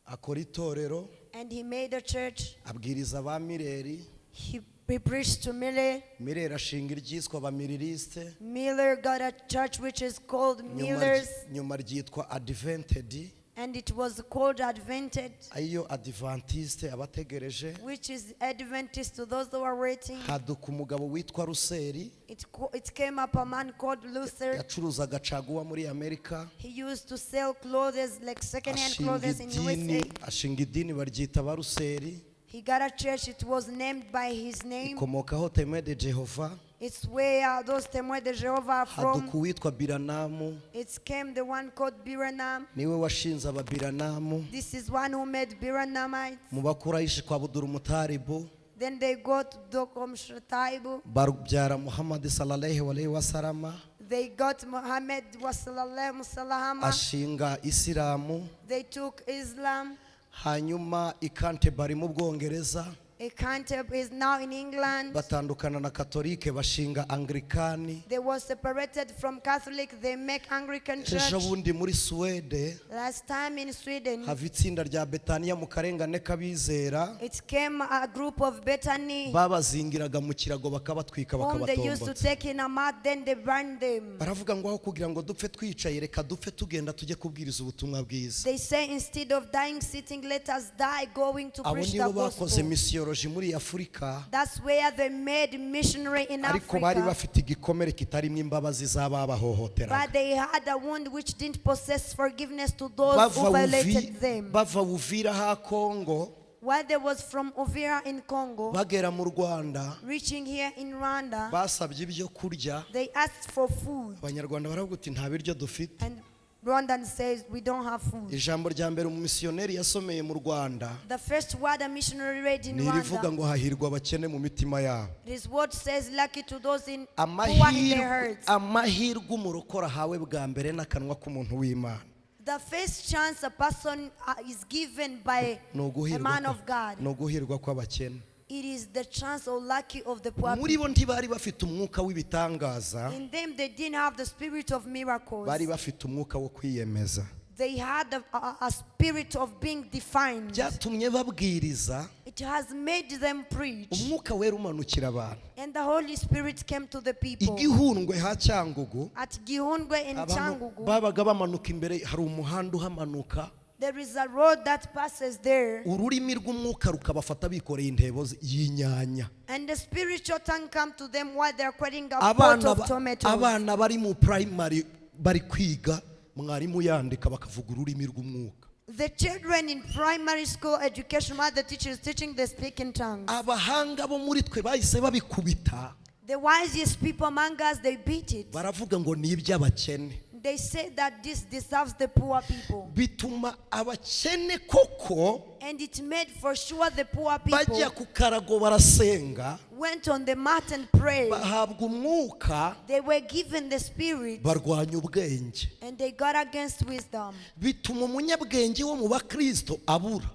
akora itorero,
and he made a church.
Abwiriza ba Mireri.
He preached to Miller.
Mireri ashinga iryiswa abamiririste.
Miller got a church which is called
Nyuma
Miller's,
nyuma ryitwa Advented,
and it was called Advented,
ariyo Adventiste abategereje.
Which is Adventist to those who are waiting.
Haduka umugabo witwa Ruseri.
It came up a man called Luther.
Yacuruzaga caguwa muri Amerika.
He used to sell clothes, like second-hand
Ashinga
clothes in
idini,
USA.
ashinga idini baryita Abaruseri.
He got a church. It was named by his name.
Ikomokaho Témoins de Jéhovah.
It's where those Témoins de Jehovah are from.
Haduka uwitwa Biranamu.
It came the one called Biranam.
Niwe washinze Ababiranamu.
This is one who made Biranamites.
Mu Bakurayishi kwa Budurumutaribu,
Then they got Dokom Shataibu.
babyara Muhammad sallallahu alaihi wasalama.
They got Muhammad wasallallahu salahama.
Ashinga Isilamu.
They took Islam.
Hanyuma i Canterbury mu Bwongereza,
A Canterbury is now in England.
batandukana na Katolike bashinga Anglikani.
They were separated from Catholic. They make Anglican
Ejo
Church.
bundi muri Suwede
Last time in Sweden,
hava itsinda rya Betaniya mu karengane k'abizera.
It came a group of Bethany
Babazingiraga mu kirago bakabatwika,
whom they used to
bakabatombotsa.
take in a mat, then they burned them.
Baravuga ngo aho kugira ngo dupfe twicaye, reka dupfe tugenda tujye kubwiriza ubutumwa bwiza.
They say instead of dying sitting, let us die going to
Abo
preach the
nibo bakoze
gospel.
misiyoloji muri Afurika,
That's where they made missionary in
ariko bari
Africa.
Bafite igikomere kitarimo imbabazi z'ababahohoteraga.
But they had a wound which didn't possess forgiveness to those who
Bava
violated them.
Bava Uvira ha Kongo,
While they was from Uvira in Congo,
bagera mu Rwanda,
reaching here in Rwanda,
basabye ibyo kurya.
They asked for food.
Abanyarwanda baravuga uti nta biryo dufite.
And Rwandan says, "We don't have food."
Ijambo rya mbere umumisiyoneri yasomeye mu Rwanda
The first word a missionary read in
ni irivuga
Rwanda,
ngo hahirwa abakene mu mitima yabo.
This word says, "Lucky to those in who are in their
Amahirwe,
hearts."
amahirwe umurokore ahawe bwa mbere n'akanwa k'umuntu w'Imana,
The first chance a person is given by
ni
a
uguhirwa
man of God,
ni uguhirwa kw'abakene.
It is the chance or lucky of the poor
Muri bo
people.
ntibari bafite umwuka w'ibitangaza,
In them, they didn't have the spirit of miracles.
bari bafite umwuka wo kwiyemeza.
They had a spirit of being defined.
Byatumye babwiriza,
It has made them preach.
Umwuka Wera umanukira abantu.
And the Holy Spirit came to the people.
I Gihundwe ha Cyangugu,
At Gihundwe in
abantu
Cyangugu,
babaga bamanuka imbere, hari umuhanda uhamanuka,
there is a road that passes there.
Ururimi rw'umwuka rukabafata bikoreye intebo y'inyanya.
And the spiritual tongue come to them while they are carrying a pot
Abana
of
ba-
tomatoes.
abana bari mu primary bari kwiga, mwarimu yandika bakavuga ururimi rw'umwuka.
The children in primary school education, while the teacher is teaching, they speak in tongues.
Abahanga bo muri twe bahise babikubita.
The wisest people among us, they beat it.
Baravuga ngo ni iby'abakene.
They say that this deserves the poor people.
Bituma abakene koko
And it made for sure the poor people
bajya ku karago barasenga,
went on the mat and prayed.
Bahabwa umwuka,
They were given the spirit
barwanya ubwenge.
And they got against wisdom.
Bituma umunyabwenge wo mu bakristo abura.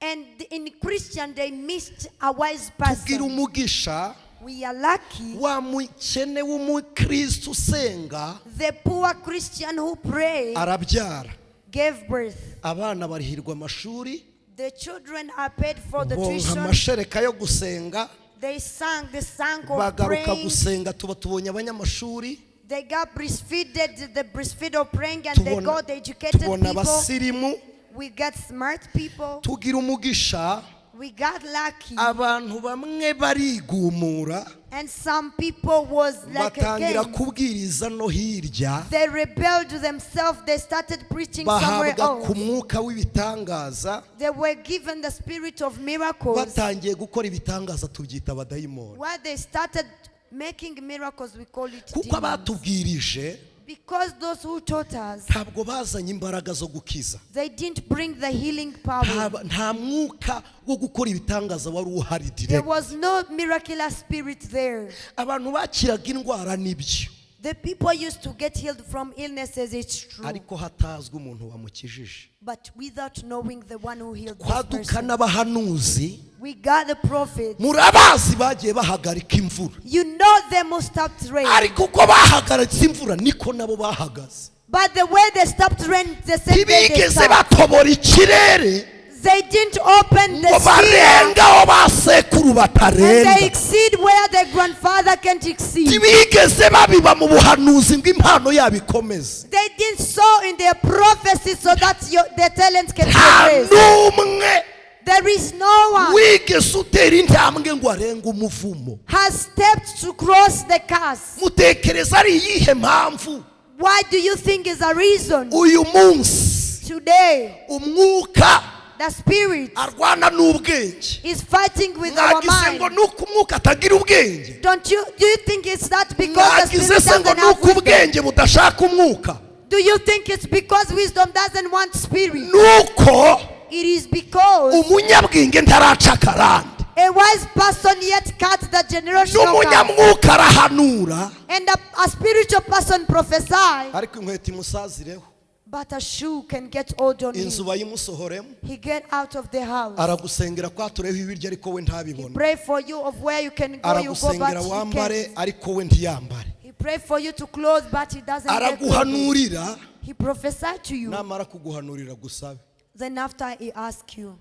And in Christian, they missed a wise
Tugira
person.
Umugisha
We are lucky.
Wa mukene w'umukristo usenga
The poor Christian who prayed
arabyara,
gave birth.
Abana barihirwa amashuri,
The children are paid for the
bonka
tuition.
Amashereka yo gusenga,
They sang the song of
bagaruka
praying.
Gusenga tuba tubonye abanyamashuri,
They got breastfeeded, the breastfeed of praying, and they
tubona
got educated
tubona
people.
Abasirimu.
We got smart people.
Tugira umugisha.
We got lucky.
Abantu bamwe barigumura,
And some people was like
batangira
again.
Kubwiriza no hirya,
They rebelled themselves. They started preaching somewhere
bahabwa ku
else.
Mwuka w'ibitangaza.
They were given the spirit of miracles.
Batangiye gukora ibitangaza tubyita abadayimoni.
While they started making miracles, we call it
Kuko
demons.
Abatubwirije
Because those who taught us,
ntabwo bazanye imbaraga zo gukiza.
They didn't bring the healing power.
Nta mwuka wo gukora ibitangaza wari uhari
There
direct.
Was no miraculous spirit there.
Abantu bakiraga indwara nibyo,
The people used to get healed from illnesses, it's true.
Ariko hatazwi umuntu wamukijije.
But without knowing the one who healed this
Kwaduka
person.
N'abahanuzi.
We got the prophet.
Murabazi bagiye bahagarika imvura.
You know them who stopped rain.
Ariko uko bahagaritse imvura niko nabo bahagaze.
But the way they stopped rain, the same day they
Ntibigeze
stopped.
batobora ikirere
They didn't open the
ngo
sphere
barenge aho ba sekuru
and they
batarenga.
Exceed where their grandfather can't exceed.
Ntibigeze babiba mu buhanuzi ngo impano yabo ikomeze.
They didn't sow in their prophecy so that their talent can
Nta
progress.
n'umwe
There is no one
wigeze utera intambwe ngo arenge umuvumo.
Has stepped to cross the curse.
Mutekereza ari iyihe mpamvu
Why do you think is a reason
uyu munsi
today
umwuka
the spirit
arwana n'ubwenge?
Is fighting with our
Mwagize ngo
mind?
nuko umwuka atagira ubwenge?
Don't you do you think it's that because the
Mwagize
spirit
se ngo
doesn't have
nuko
wisdom?
ubwenge budashaka umwuka?
Do you think it's because wisdom doesn't want spirit?
Nuko
It is because
umunyabwenge ntaraca akarande,
a wise person yet cut the generational curse.
N'umunyamwuka arahanura,
And a spiritual person prophesy,
ariko inkweto imusazireho,
but a shoe can get old on
inzu
him.
bayimusohoremo,
He get out of the house.
aragusengera kwatureho ibiryo ariko we
He
ntabibone,
pray for you of where you can go, you go, but
aragusengera
he
wambare
can't.
Ariko we ntiyambare,
He pray for you to clothe, but he doesn't get clothed.
Araguhanurira,
He prophesied to you.
Namara kuguhanurira gusabe.
Then after he ask you,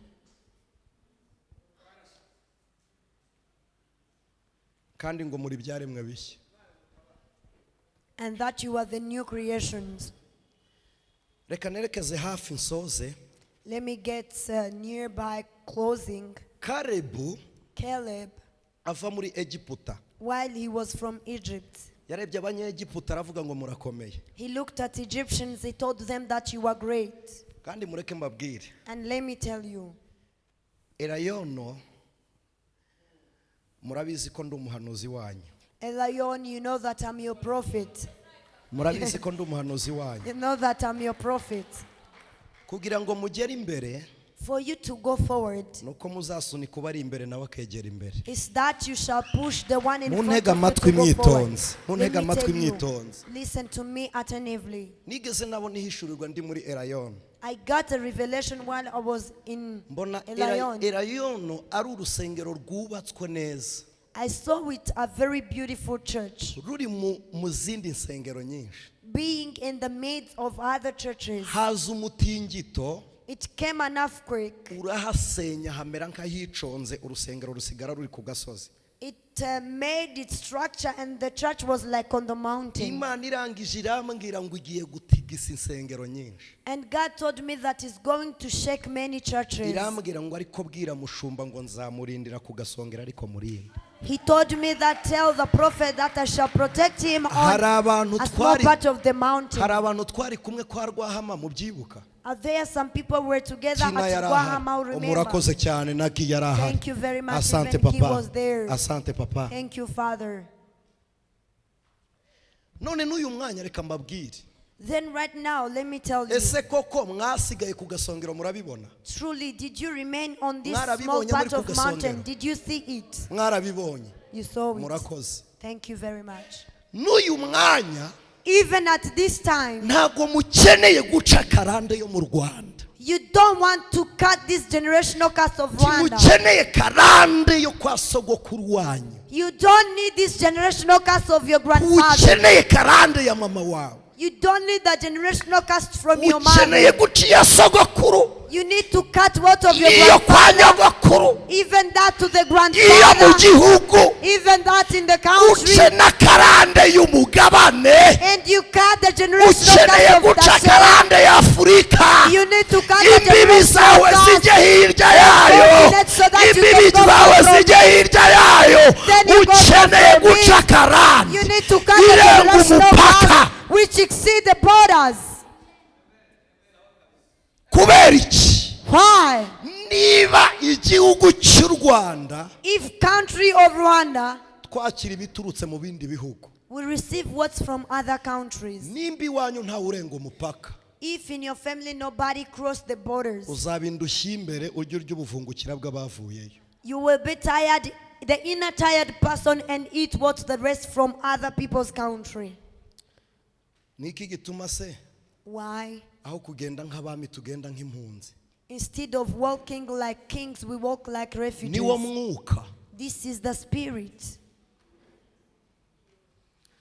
Kandi ngo muri byaremwe bishya.
And that you are the new creations.
Reka nerekeze hafi nsoze.
Let me get nearby closing.
Karebu
Caleb,
ava muri Egiputa,
while he was from Egypt,
yarebye abanyegiputa aravuga ngo murakomeye.
He looked at Egyptians, he told them that you are great.
Kandi mureke mbabwire,
And let me tell you,
Elayono murabizi ko ndi umuhanuzi wanyu.
Elion, you know that I'm your prophet.
Murabizi ko ndi umuhanuzi wanyu.
You know that I'm your prophet.
Kugira ngo mugere imbere,
For you to go forward,
nuko muzasunika ubari imbere nawe akegera imbere.
Is that you shall push the one in front
Muntege
of you
amatwi
to go forward.
mwitonze.
Let
Muntege
me
amatwi
tell you,
mwitonze.
listen to me attentively.
Nigeze nabona ihishurirwa ndi muri Elayono.
I got a revelation while I was in
Mbona
Elion.
Elayono ari urusengero rwubatswe neza,
I saw it a very beautiful church
ruri mu zindi nsengero nyinshi.
Being in the midst of other churches.
Haza umutingito,
It came an earthquake.
Urahasenya hamera nk'ahiconze, urusengero rusigara ruri ku gasozi.
It made its structure, and the church was like on the mountain.
Imana irangije irambwira ngo igiye gutigisa insengero nyinshi.
And God told me that He's going to shake many churches.
Irambwira ngo ariko bwira mushumba ngo nzamurindira ku gasongero ariko murinde.
He told me that tell the prophet that I shall protect him on
Hari abantu
a small
twari
part of the mountain.
hari abantu twari kumwe kwa Rwahama mubyibuka.
Are there some people were together
Tina
at
yari
Rwahama
ahari.
who remember?
Murakoze cyane na Gi yari ahari.
Thank you very much.
Asante
Even he
papa.
was there.
Asante papa.
Thank you, Father.
None n'uyu mwanya reka mbabwire.
Then right now, let me tell you.
Ese koko mwasigaye ku gasongero murabibona?
Truly, did you remain on this small
Mwarabibonye muri
part
ku
of mountain?
gasongero.
Did you see it?
Mwarabibonye.
You saw it.
Murakoze.
Thank you very much.
N'uyu mwanya
Even at this time,
ntabwo mukeneye guca karande yo mu Rwanda.
you don't want to cut this generational curse of Rwanda.
Ntimukeneye karande yo kwa sogokuru wanyu.
You don't need this generational curse of your grandfather.
Ukeneye karande ya mama wawe.
You don't need the generational curse from your
Ukeneye
mother.
guca iya sogokuru,
You need to cut what of your
iyo kwa
grandfather,
nyogokuru,
even that to the
iyo mu
grandfather,
gihugu.
even that in the country.
Uce na karande y'umugabane.
And you cut the generational
Ukeneye
curse of
guca
the soul.
karande ya Afurika.
You need to cut the
Imbibi zawe
generational curse.
zijye hirya yayo.
Continent so that you
Imbibi
can go
zawe
from
zijye hirya yayo.
Then you go
Ukeneye
from
guca
it.
karande
You need to cut the
irenga
generational
umupaka.
curse which exceed the borders.
Kubera iki?
Why?
Niba igihugu cy'u Rwanda
If country of Rwanda
twakira ibiturutse mu bindi bihugu,
will receive what's from other countries,
nimba iwanyu ntawe urenga umupaka,
if in your family nobody crossed the borders,
uzaba indushyi imbere ujye urya ubuvungukira bw'abavuyeyo.
you will be tired, the inner tired person, and eat what the rest from other people's country.
Ni iki gituma se
Why?
aho kugenda nk'abami tugenda nk'impunzi?
Instead of walking like kings, we walk like refugees.
Niwo mwuka.
This is the spirit.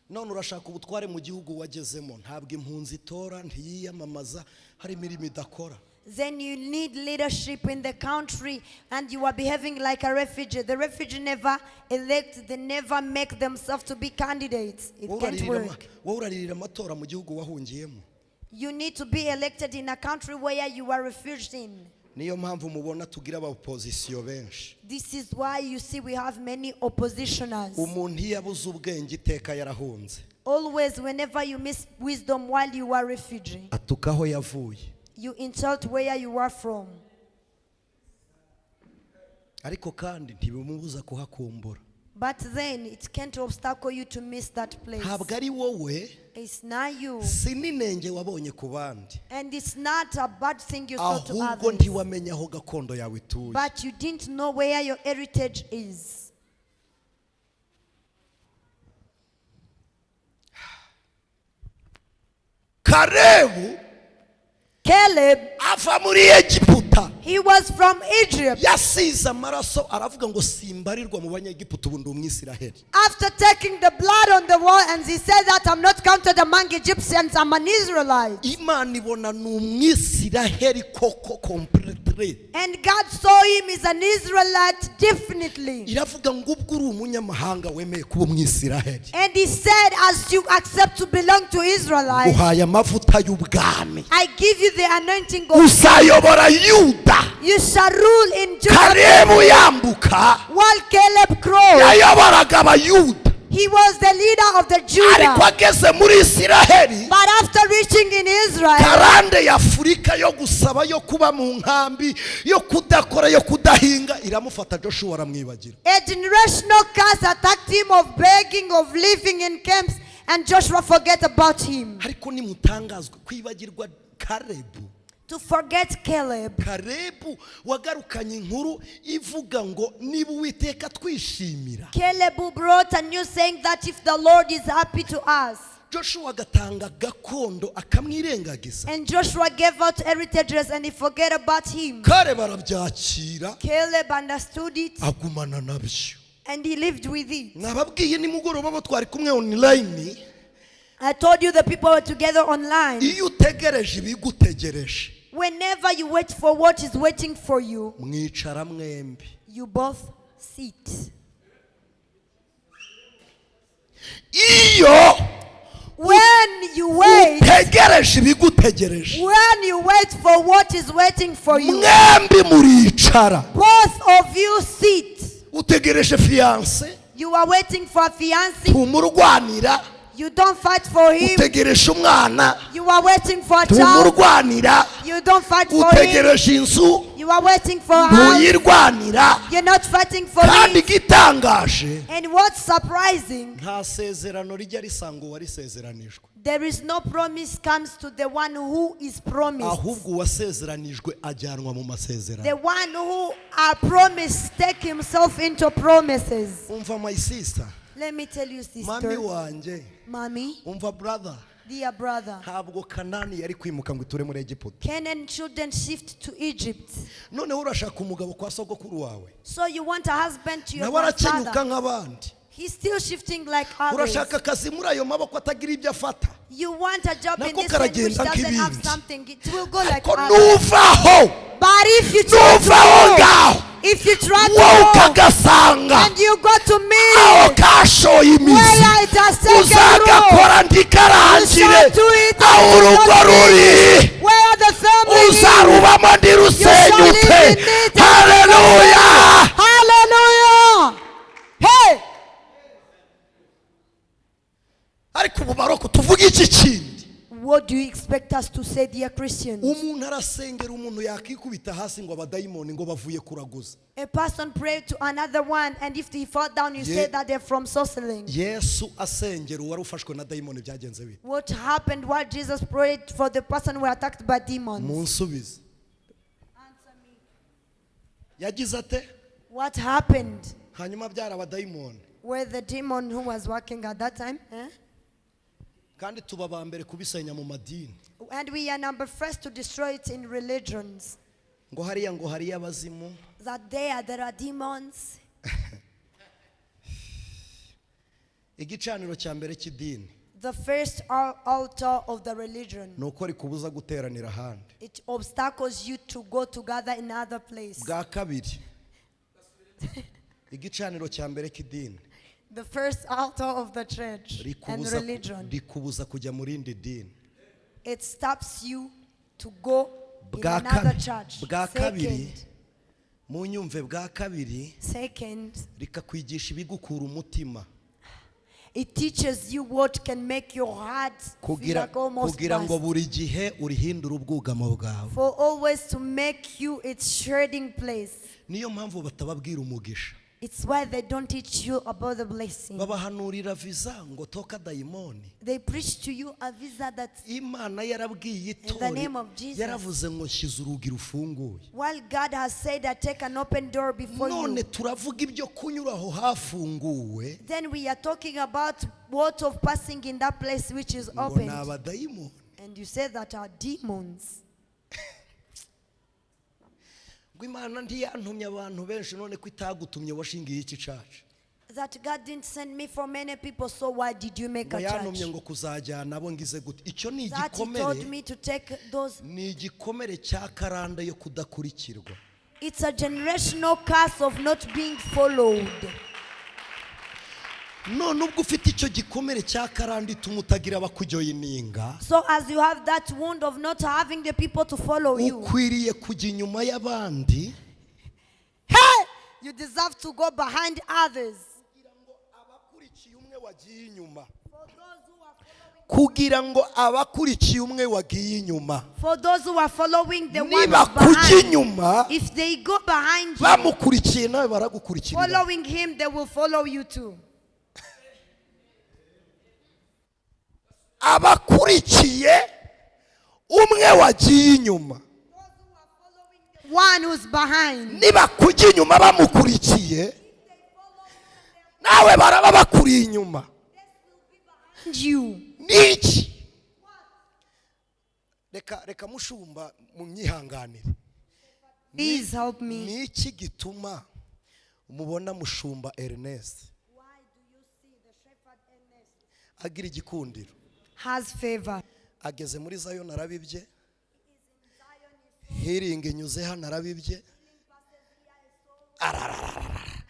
None urashaka ubutware mu gihugu wagezemo, ntabwo impunzi itora, ntiyiyamamaza, hari imirimo idakora.
Then you need leadership in the country and you are behaving like a refugee. The refugee never elect, they never make themselves to be candidates. It
Wowe
can't
uraririra ama-
work.
wowe uraririra amatora mu gihugu wahungiyemo.
You need to be elected in a country where you are refuged in.
Niyo mpamvu mubona tugira abopozisiyo benshi.
This is why you see we have many oppositioners.
Umuntu iyo abuze ubwenge iteka yarahunze,
Always, whenever you miss wisdom while you are refugee,
atuka aho yavuye.
you insult where you are from.
Ariko kandi ntibimubuza kuhakumbura.
But then it can't obstacle you to miss that place.
Ntabwo ari wowe,
It's not you.
si n'inenge wabonye ku bandi,
And it's not a bad thing you saw to
ahubwo
others.
ntiwamenya aho gakondo yawe ituye.
But you didn't know where your heritage is.
Karebu
Caleb,
ava muri Egiputa,
he was from Egypt.
yasize amaraso aravuga ngo simbarirwa mu banyegiputa, ubu ndi umwisiraheli.
After taking the blood on the wall, and he said that I'm not counted among Egyptians, I'm an Israelite.
Imana ibona ni umwisiraheli koko completely.
And God saw him as an Israelite definitely.
Iravuga ngo ubwo uri umunyamahanga wemeye kuba umwisiraheli,
And he said, as you accept to belong to Israelites,
uhaye amavuta y'ubwami,
I give you the anointing of
uzayobora Yuda.
you shall rule in Judah.
Karebu yambuka
While Caleb crossed,
yayoboraga abayuda,
he was the leader of the
ariko
Judah.
ageze muri Isiraheli,
But after reaching in Israel,
karande ya Afurika yo gusaba, yo kuba mu nkambi, yo kudakora, yo kudahinga iramufata. Joshua aramwibagira.
a generational curse attacked him of begging, of living in camps, and Joshua forget about him.
Ariko nimutangazwe kwibagirwa Karebu.
To forget Caleb.
Karebu wagarukanye inkuru ivuga ngo niba Uwiteka twishimira.
Caleb who brought a new saying that if the Lord is happy to us.
Joshua agatanga gakondo akamwirengagiza.
And Joshua gave out heritages and he forget about him.
Karebu arabyakira,
Caleb understood it
agumana nabyo.
and he lived with it.
Nababwiye nimugoroba abo twari kumwe online,
I told you the people were together online.
iyo utegereje ibigutegereje,
Whenever you wait for what is waiting for you,
mwicara mwembi.
you both sit.
Iyo
When you wait,
utegereje ibigutegereje,
when you wait for what is waiting for you,
mwembi muricara.
both of you sit.
Utegereje fiyanse,
You are waiting for a fiancé.
Ntumurwanira.
You don't fight for him.
Utegereje umwana.
You are waiting for a child.
Ntumurwanira.
You don't fight for him.
Utegereje inzu.
You are waiting for a house.
Ntuyirwanira.
You're not fighting for
Kandi
it.
igitangaje,
And what's surprising,
nta sezerano rijya risanga uwarisezeranijwe.
There is no promise comes to the one who is promised.
Ahubwo uwasezeranijwe ajyanwa mu masezerano.
The one who are promised take himself into promises.
Umva, my sister.
Let me tell you,
Mami
sister,
wanjye.
Mommy,
Umva, brother.
Dear brother,
Ntabwo Kanani yari kwimuka ngo iture muri Egiputa.
Canaan shouldn't shift to Egypt.
Noneho urashaka umugabo kwa sogokuru wawe.
So you want a husband to your
Nawe arakenyuka
grandfather.
nk'abandi.
He's still shifting like others.
Urashaka akazi muri ayo maboko atagira ibyo afata.
You want a job in
Nako
this hand which
karagenda
doesn't have
nk'ibindi.
Something. It will go like
Ko
others.
nuvaho,
But if you try to
nuva aho
go,
ngaho,
if you try to
wowe
go,
ukagasanga
and you go to meet
aho
it,
kashoye imizi,
where it has taken root,
uzagakora ntikarangire.
You shall do it
Aho urugo ruri,
where the family is,
uzarubamo ntirusenyuke.
You shall live in it.
Haleluya.
Hallelujah! Hey!
Ariko ubu baroko tuvuge iki kindi?
What do you expect us to say, dear Christians?
Umuntu arasengera umuntu yakikubita hasi ngo abadayimoni ngo bavuye kuraguza.
A person prayed to another one, and if they fall down, you say that they're from sorcery.
Yesu asengera uwari ufashwe na dayimoni byagenze bite?
What happened while Jesus prayed for the person who attacked by demons?
Munsubize. Yagize ate?
What happened?
Hanyuma byari abadayimoni.
Where the demon who was working at that time? Eh?
Kandi tuba ba mbere kubisenya mu madini.
And we are number first to destroy it in religions.
Ngo hariya ngo hariyo abazimu.
That there are demons.
Igicaniro cya mbere cy'idini
The first altar of the religion.
ni uko rikubuza guteranira ahandi.
It obstacles you to go together in other place.
Bwa kabiri, igicaniro cya mbere cy'idini
The first altar of the church and
rikubuza,
religion.
Rikubuza kujya mu rindi dini.
It stops you to go in
Bwa
another church.
Bwa kabiri,
Second,
munyumve, bwa kabiri,
second,
rikakwigisha ibigukura umutima.
It teaches you what can make your heart feel
Kugira,
like almost
kugira ngo
burst.
Buri gihe urihindure ubwugamo bwawe.
For always to make you its shredding place.
Niyo mpamvu batababwira umugisha.
It's why they don't teach you about the blessing.
Babahanurira visa ngo toka dayimoni.
They preach to you a visa that
Imana yarabwiye
In the name
itorero,
of Jesus.
Yaravuze ngo nshyize urugi rufunguye.
While God has said that take an open door before
None
you.
Turavuga ibyo kunyura aho hafunguwe.
Then we are talking about what of passing in that place which is
Ngo ni
opened.
abadayimoni.
And you say that are demons.
Ngo Imana ntiyantumye abantu benshi, none ko itagutumye washingiye iki church?
That God didn't send me for many people, so why did you make
Ngo
a
yantumye
church?
Ngo kuzajyana abo ngize gute? Icyo ni
That he told
igikomere.
Me to take those.
Ni igikomere cya karande yo kudakurikirwa.
It's a generational curse of not being followed.
None ubwo ufite icyo gikomere cya karande ituma utagira abakujoininga,
So as you have that wound of not having the people to follow you,
ukwiriye kujya inyuma y'abandi
hey, you deserve to go behind others.
Abakurikiye umwe wagiye inyuma, kugira ngo abakurikiye umwe wagiye inyuma,
For those who are following the one who's
nibakujya
behind,
inyuma
if they go behind you,
bamukurikiye, nawe baragukurikirira.
Following him, they will follow you too.
Abakurikiye umwe wagiye inyuma,
One who's behind,
nibakujya inyuma bamukurikiye, nawe baraba bakuriye inyuma.
You.
Niki? Reka reka mushumba mu myihanganire.
Please help me.
Niki gituma mubona mushumba Ernest agira igikundiro?
Has favor.
Ageze muri Zion arabibye, healing inyuze hano arabibye, ararararara,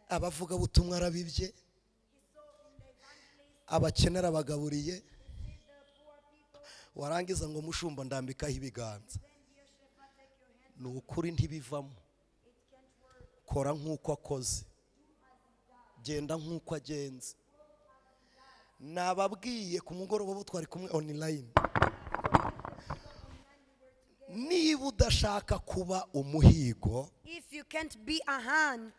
abavugabutumwa arabibye, abakene arabagaburiye, warangiza ngo mushumba ndambikaho ibiganza. Ni ukuri ntibivamo. Kora nk'uko akoze. Genda nk'uko agenze. Nababwiye ku mugoroba bo twari kumwe online. Niba udashaka kuba umuhigo,
If you can't be a hunt,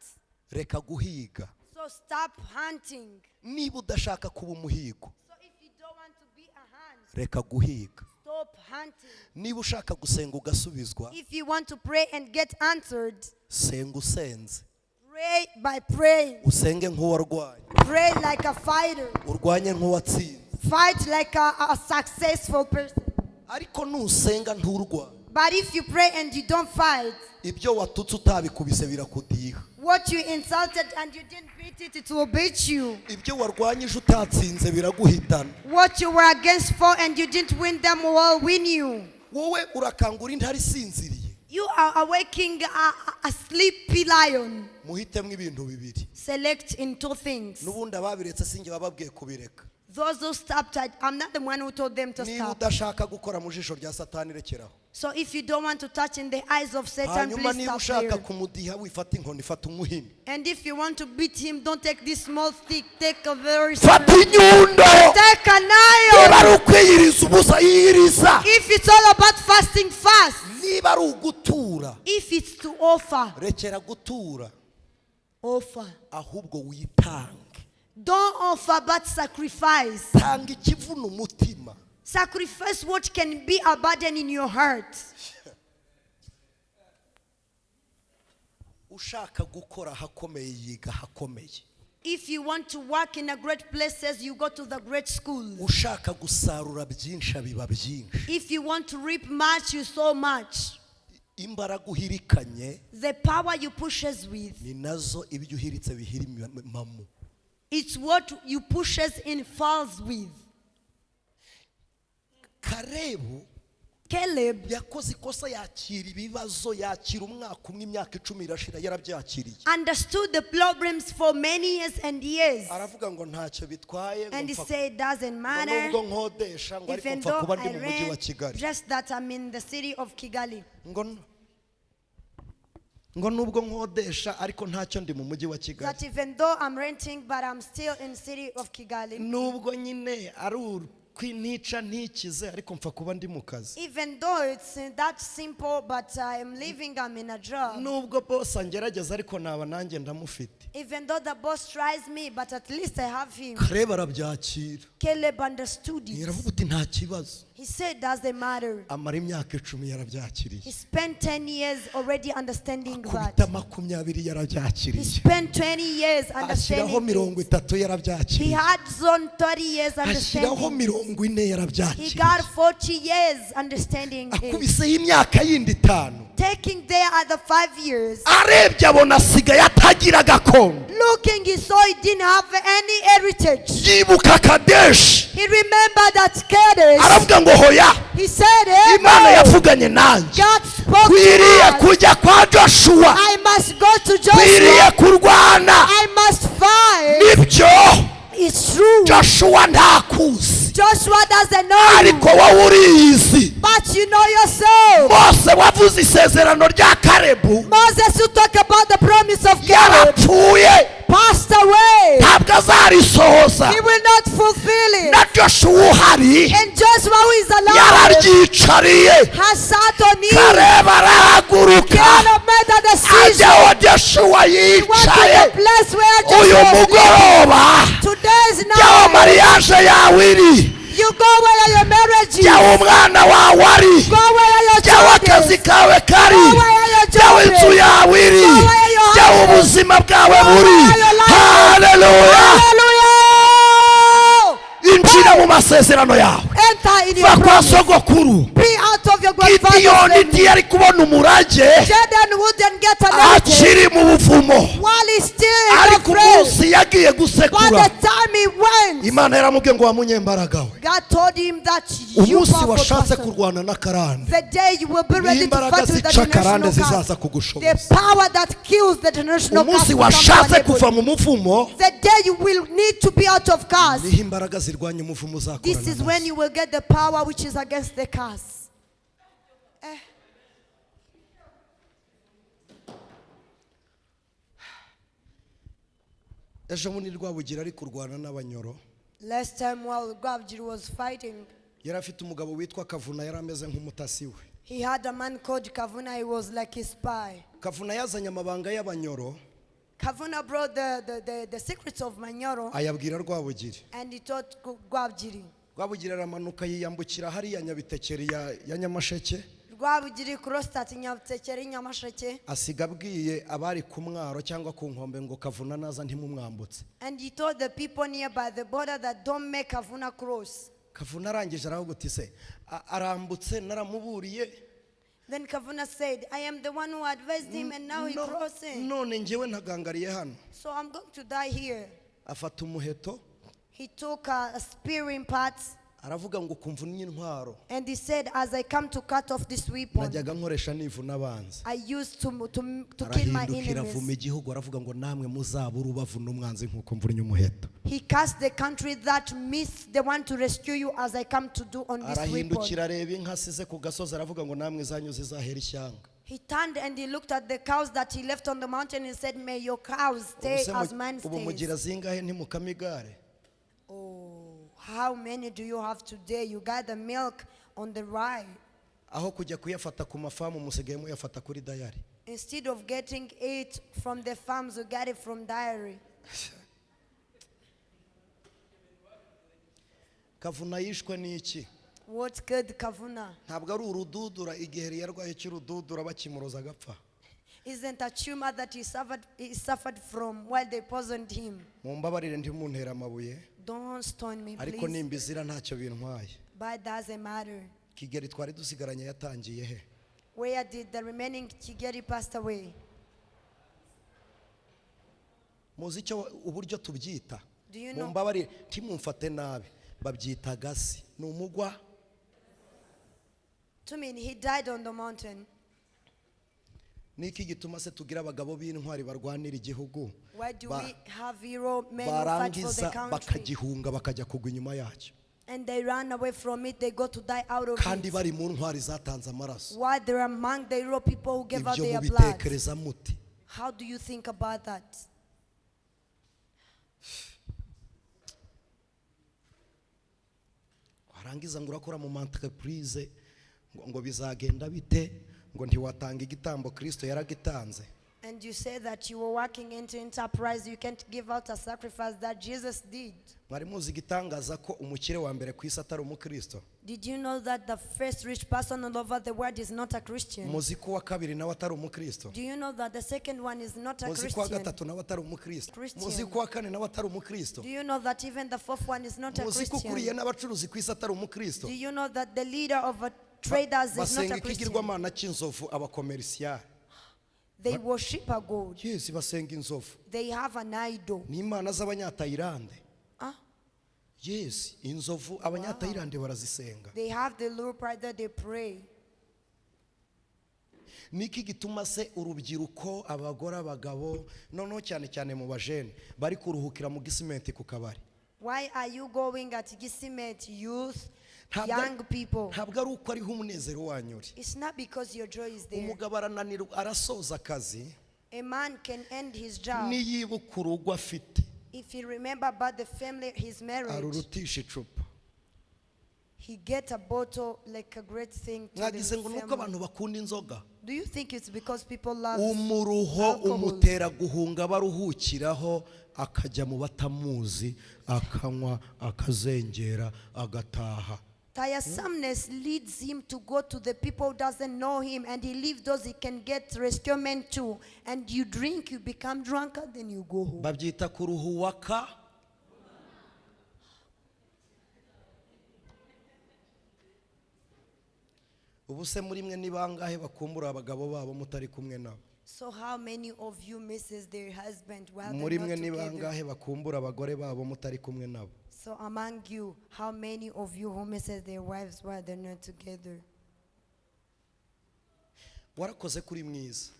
reka guhiga.
so stop hunting.
Niba udashaka kuba umuhigo,
So if you don't want to be a hunt,
reka guhiga.
stop hunting.
Niba ushaka gusenga ugasubizwa,
If you want to pray and get answered,
senga usenze.
pray by praying.
Usenge nk'uwarwaye.
Pray like a fighter.
Urwanye nk'uwatsinze.
Fight like a successful person.
Ariko nusenga nturwanye,
But if you pray and you don't fight,
ibyo watutse utabikubise birakudiha.
what you insulted and you didn't beat it, it will beat you.
Ibyo warwanyije utatsinze biraguhitana.
What you were against for and you didn't win them will win you.
Wowe urakangura intare isinziriye.
You are awaking a sleepy lion.
Muhitemo ibintu bibiri.
Select in two things.
N'ubundi ababiretse sinjye bababwiye kubireka.
Those who stopped, I'm not the one who told them to
Niba
stop.
udashaka gukora mu jisho rya Satani, rekeraho.
So if you don't want to touch in the eyes of Satan,
Hanyuma
please
niba
stop
ushaka
there.
kumudiha, wifata inkoni, fata umuhini.
And if you want to beat him, don't take this small stick. Take a very
Fata
small.
inyundo.
Take an
Niba
iron.
ari ukwiyiriza ubusa, yiyiriza.
If it's all about fasting, fast.
Niba ari ugutura,
If it's to offer,
rekera gutura,
offer.
Ahubwo witange.
Don't offer, but sacrifice.
Tanga ikivuna umutima.
Sacrifice what can be a burden in your heart.
Ushaka gukora ahakomeye yiga ahakomeye.
If you want to work in a great places, you go to the great schools.
Ushaka gusarura byinshi abiba byinshi.
If you want to reap much, you sow much.
Imbaraga uhirikanye
The power you pushes with,
ni nazo ibyo uhiritse bihirimamo.
it's what you pushes in falls with.
Karebu
Caleb
yakoze ikosa, yakira ibibazo, yakira umwaka umwe, imyaka 10 irashira yarabyakiriye.
Understood the problems for many years and years.
Aravuga ngo ntacyo bitwaye, ngo
And he
mpfa-
said, doesn't
ngo
matter.
nubwo nkodesha, ngo ariko
Even
mpfa
though
kuba ndi
I
mu mujyi wa
rent,
Kigali.
just that I'm in the city of Kigali.
Ngo nubwo nkodesha ariko ntacyo ndi mu mujyi wa Kigali.
That even though I'm renting, but I'm still in city of Kigali.
Nubwo nyine ari ukwinica ntikize, ariko mpfa kuba ndi mu kazi.
Even though it's that simple, but I'm living, I'm in a job.
Nubwo bose angerageza, ariko naba nanjye ndamufite.
Even though the boss tries me, but at least I have him.
Kareba arabyakira.
Caleb understood it.
Aravuga uti nta kibazo.
He said, doesn't matter.
Amara imyaka 10 yarabyakiriye.
He spent 10 years already understanding
Akubita
that.
20
He
yarabyakiriye.
spent 20 years
Ashyiraho
understanding
mirongo
it.
itatu
He
yarabyakiriye.
had zone 30 years
Ashyiraho
understanding.
40
He
yarabyakiriye.
got 40 years understanding it.
Akubiseho imyaka yindi 5,
Taking there other 5 years.
arebye abona asigaye atagira gakondo.
Looking, he saw he didn't have any heritage.
Yibuka Kadeshi.
He remembered that Kadesh.
Aravuga ngo hoya.
He said, hey,
Imana
no.
yavuganye nanjye,
God spoke
kwiriye
to us.
kujya kwa Joshua,
I must go to
kwiriye
Joshua.
kurwana.
I must fight.
Nibyo.
It's true.
Joshua ntakuzi,
Joshua doesn't know you,
ariko wowe uriyizi.
but you know yourself.
Mose wavuze isezerano rya Karebu
Moses, who talk about the promise of Caleb,
yarapfuye,
passed away.
ntabwo azarisohoza.
He will not fulfill it.
Na Joshua uhari
And Joshua, who is alive,
yararyicariye.
has sat on it.
Kareba arahaguruka,
Caleb made a decision.
ajya aho Joshua
He went to
yicaye.
the place where
Uyu
Joshua was living.
mugoroba
Today's
jyaho
night,
mariage yawe iri,
you go where your marriage is.
jyaho umwana wawe ari,
Go where your
jyaho
child
akazi
is.
kawe kari,
Go where your
jyaho
job
inzu
is.
yawe iri,
Go where your
jyaho
house is.
ubuzima bwawe
Go
buri.
where your life is.
Haleluya.
Hallelujah!
Injira mu masezerano yawe.
Enter in your
Va kwa
promise.
sogokuru.
Be out of your grandfather's
Gidiyoni
family.
ntiyari kubona umurage
Jordan wouldn't get an heritage
akiri mu buvumo,
while he's still in the
ariko
grave.
umunsi yagiye
By
gusekura,
the time he went,
Imana yaramubwiye ngo wa munyembaraga we,
God told him that you
umunsi
powerful
washatse
person,
kurwana n'akarande,
the day you will be ready to
imbaraga
fight with the
zica karande
generational
zizaza
curse,
kugushoboza.
the power that kills the generational curse
Umunsi
will come to
washatse
enable
kuva
you.
mu muvumo,
The day you will need to be out of curse,
niho imbaraga zirwanya umuvumo
this
uzakorana
is when
nazo.
you will get the power which is against the curse.
Ejo bundi Rwabugira ari kurwana n'Abanyoro.
Last time while Rwabugiri was fighting,
Yari afite umugabo witwa Kavuna, yari ameze nk'umutasi we.
He had a man called Kavuna. He was like a spy.
Kavuna yazanye amabanga y'Abanyoro,
Kavuna brought the secrets of Manyoro
ayabwira Rwabugiri.
And he taught Rwabugiri.
Rwabugiri aramanuka yiyambukira hariya Nyabitekeri ya Nyamasheke.
Rwabugiri crossed at Nyabitekeri, Nyamasheke,
Asiga abwiye abari ku mwaro cyangwa ku nkombe ngo Kavuna naza ntimumwambutse.
And he told the people nearby the border that don't make Kavuna cross.
Kavuna arangije aravuga uti se arambutse naramuburiye.
Then Kavuna said, "I am the one who advised him and now he crossing.
None njyewe ntagangariye hano.
So I'm going to die here."
Afata umuheto,
He took a spearing part
aravuga ngo kumva intwaro
and he said, "As I come to cut off this weapon,
najyaga nkoresha nivuna abanzi.
I used to kill my
Arahindukira avuma
enemies."
igihugu, aravuga ngo namwe muzabure ubavuna umwanzi nk'uko mvunnye umuheto.
He cast the country that missed the one to rescue you as I come to do on this weapon.
Arahindukira areba inka asize ku gasozi, aravuga ngo namwe zanyu zizahera ishyanga.
He turned and he looked at the cows that he left on the mountain and said, "May your cows stay
Ubu se
as mine
ubu mugira
stays."
zingahe ntimukama igare?
Oh, how many do you have today? You got the milk on the rye.
Aho kujya kuyafata ku mafamu musigaye muyafata kuri dairy.
Instead of getting it from the farms, you get it from dairy.
Kavuna yishwe n'iki?
What killed Kavuna?
Ntabwo ari urududura igihe yarwaye cy'urududura bakimuroza agapfa?
Isn't a tumor that he suffered from while they poisoned him.
Mumbabarire ntimuntere amabuye,
Don't stone me,
ariko
please.
nimbizira ntacyo bintwaye.
But it doesn't matter.
Kigeli twari dusigaranye yatangiye he?
Where did the remaining Kigeli passed away?
Muzi icyo uburyo tubyita?
Do you know?
Mumbabarire ntimumfate nabi, babyita gasi ni umugwa.
To mean he died on the mountain.
Niki gituma se tugira abagabo b'intwari barwanira igihugu,
Why do we have hero men who fight for the
barangiza
country?
bakagihunga bakajya kugwa inyuma yacyo,
And they run away from it, they go to die out of
kandi
it.
bari mu ntwari zatanze amaraso?
While they're among the hero people who gave out
Ibyo
their blood.
mubitekereza muti?
How do you think about that?
Warangiza ngo urakora mu entreprise, ngo bizagenda bite, ngo ntiwatanga igitambo, Kristo yaragitanze.
And you say that you were working into enterprise, you can't give out a sacrifice that Jesus did.
Mwari muzi igitangaza ko umukire wa mbere ku isi atari umukristo?
Did you know that the first rich person all over the world is not a Christian?
Muzi ko uwa kabiri nawe atari umukristo?
Do you know that the second one is not a
Muzi ko uwa
Christian?
gatatu nawe atari umukristo?
Christian.
Muzi ko uwa kane nawe atari umukristo?
Do you know that even the fourth one is not a
Muzi ko ukuriye
Christian?
n'abacuruzi ku isi atari umukristo?
Do you know that the leader of a traders is not
Basenga
a Christian?
ikigirwamana cy'inzovu, abakomerisiyari.
They worship a god.
Yes, basenga inzovu.
They have an idol.
Ni imana z'Abanyatayilande.
Ah,
Yes, inzovu Abanyatayilande barazisenga.
They have the leopard that they pray.
Niki gituma se urubyiruko, abagore, abagabo, noneho cyane cyane mu bajene bari kuruhukira mu Gisimenti ku kabari?
Why are you going at Gisimet, youth,
Ntabwo
young people?
ntabwo ari uko ariho umunezero wanyu uri.
It's not because your joy is there.
Umugabo arananirwa arasoza akazi,
A man can end his job
niyibuka urugo afite,
if he remember about the family, his marriage.
arurutisha icupa.
He get a bottle like a great thing to
Mwagize
the
ngo nuko
family.
abantu bakunda inzoga?
Do you think it's because people love
Umuruho
alcohol?
umutera guhunga baruhukiraho, akajya mu batamuzi, akanywa, akazengera, agataha.
Tiresomeness leads him to go to the people who doesn't know him, and he leaves those he can get rescuement to. And you drink, you become drunker, then you go home.
Babyita kuruhuwaka. Ubu se muri mwe ni bangahe bakumbura abagabo babo mutari kumwe nabo?
So how many of you misses their husband while they're
Muri
not
mwe ni
together?
bangahe bakumbura abagore babo mutari kumwe nabo?
So among you, how many of you who misses their wives while they're not together?
Warakoze kuri mwiza.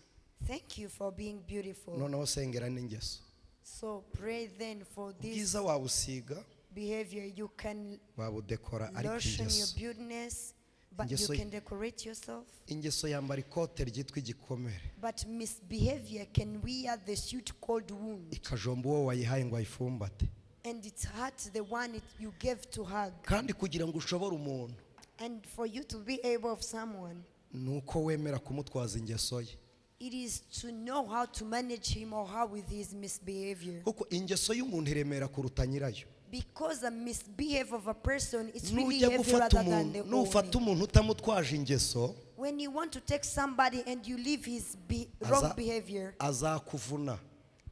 Thank you for being beautiful.
Noneho sengera n'ingeso.
So pray then for this
Ubwiza wabusiga,
behavior. You can
wabudekora, ariko
lotion your
ingeso
beautiness. But you
Ingeso
can decorate yourself.
Ingeso yambara ikote ryitwa igikomere.
But misbehavior can wear the suit called wound.
Ikajomba uwo wayihaye ngo ayifumbate.
And it hurts the one you gave to hug.
Kandi kugira ngo ushobore umuntu
And for you to be able of someone,
ni uko wemera kumutwaza ingeso ye.
It is to know how to manage him or her with his misbehavior.
Kuko ingeso y'umuntu iremera kuruta nyirayo.
Because the misbehavior of a person is really
Nujya
heavy
gufata
rather than
umuntu
the
nufata
owner.
umuntu utamutwaje ingeso
When you want to take somebody and you leave his wrong behavior,
azakuvuna.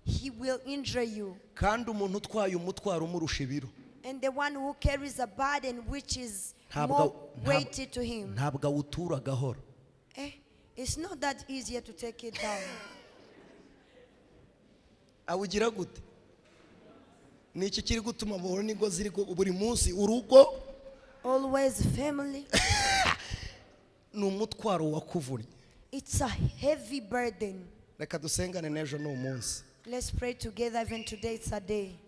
He will injure you.
Kandi umuntu utwaye umutwaro umurusha ibiro.
And the one who carries a burden which is
Ntabwo
more weighty to him,
ntabwo awutura gahoro.
It's not that easier to take it down.
Awugira gute? Ni iki kiri gutuma mubona ingo ziri buri munsi urugo?
Always family.
Ni umutwaro wakuvunnye.
It's a heavy burden.
Reka dusengane n'ejo ni umunsi.
Let's pray together, even today it's a day.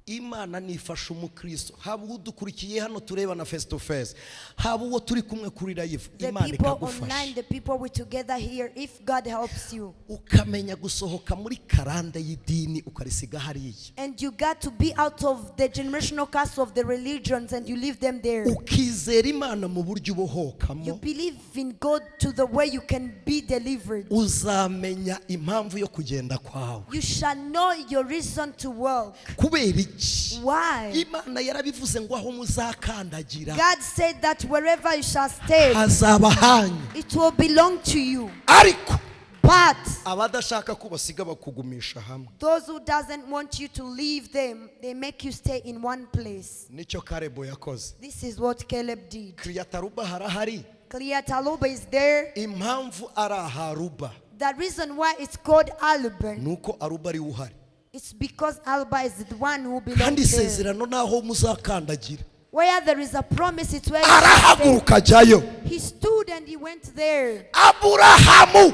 Imana nifasha umukristo, haba udukurikiye hano turebana face to face, haba uwo turi kumwe kuri live,
The
Imana
people
ikagufasha.
online, the people we together here, if God helps you.
Ukamenya gusohoka muri karande y'idini ukarisiga hariya.
And you got to be out of the generational curse of the religions and you leave them there.
Ukizera Imana mu buryo ubohokamo.
You believe in God to the way you can be delivered.
Uzamenya impamvu yo kugenda kwawe.
You shall know your reason to walk.
Kubera iki?
Why?
Imana yarabivuze ngo aho muzakandagira
God said that wherever you shall stay,
hazaba hanyu.
It will belong to you.
Ariko
But
abadashaka ko basiga bakugumisha hamwe.
Those who doesn't want you to leave them, they make you stay in one place.
Nicyo Kalebo yakoze.
This is what Caleb did.
Kiriyataruba harahari.
Kiriyataruba is there.
Impamvu ari aharuba.
The reason why it's called Aruba,
Nuko Aruba ari uhari.
It's because Alba is the one who belongs
Kandi
there.
isezerano naho muzakandagira.
Where there is a promise, it's where you shall stay.
Arahaguruka ajyayo.
He stood and he went there.
Aburahamu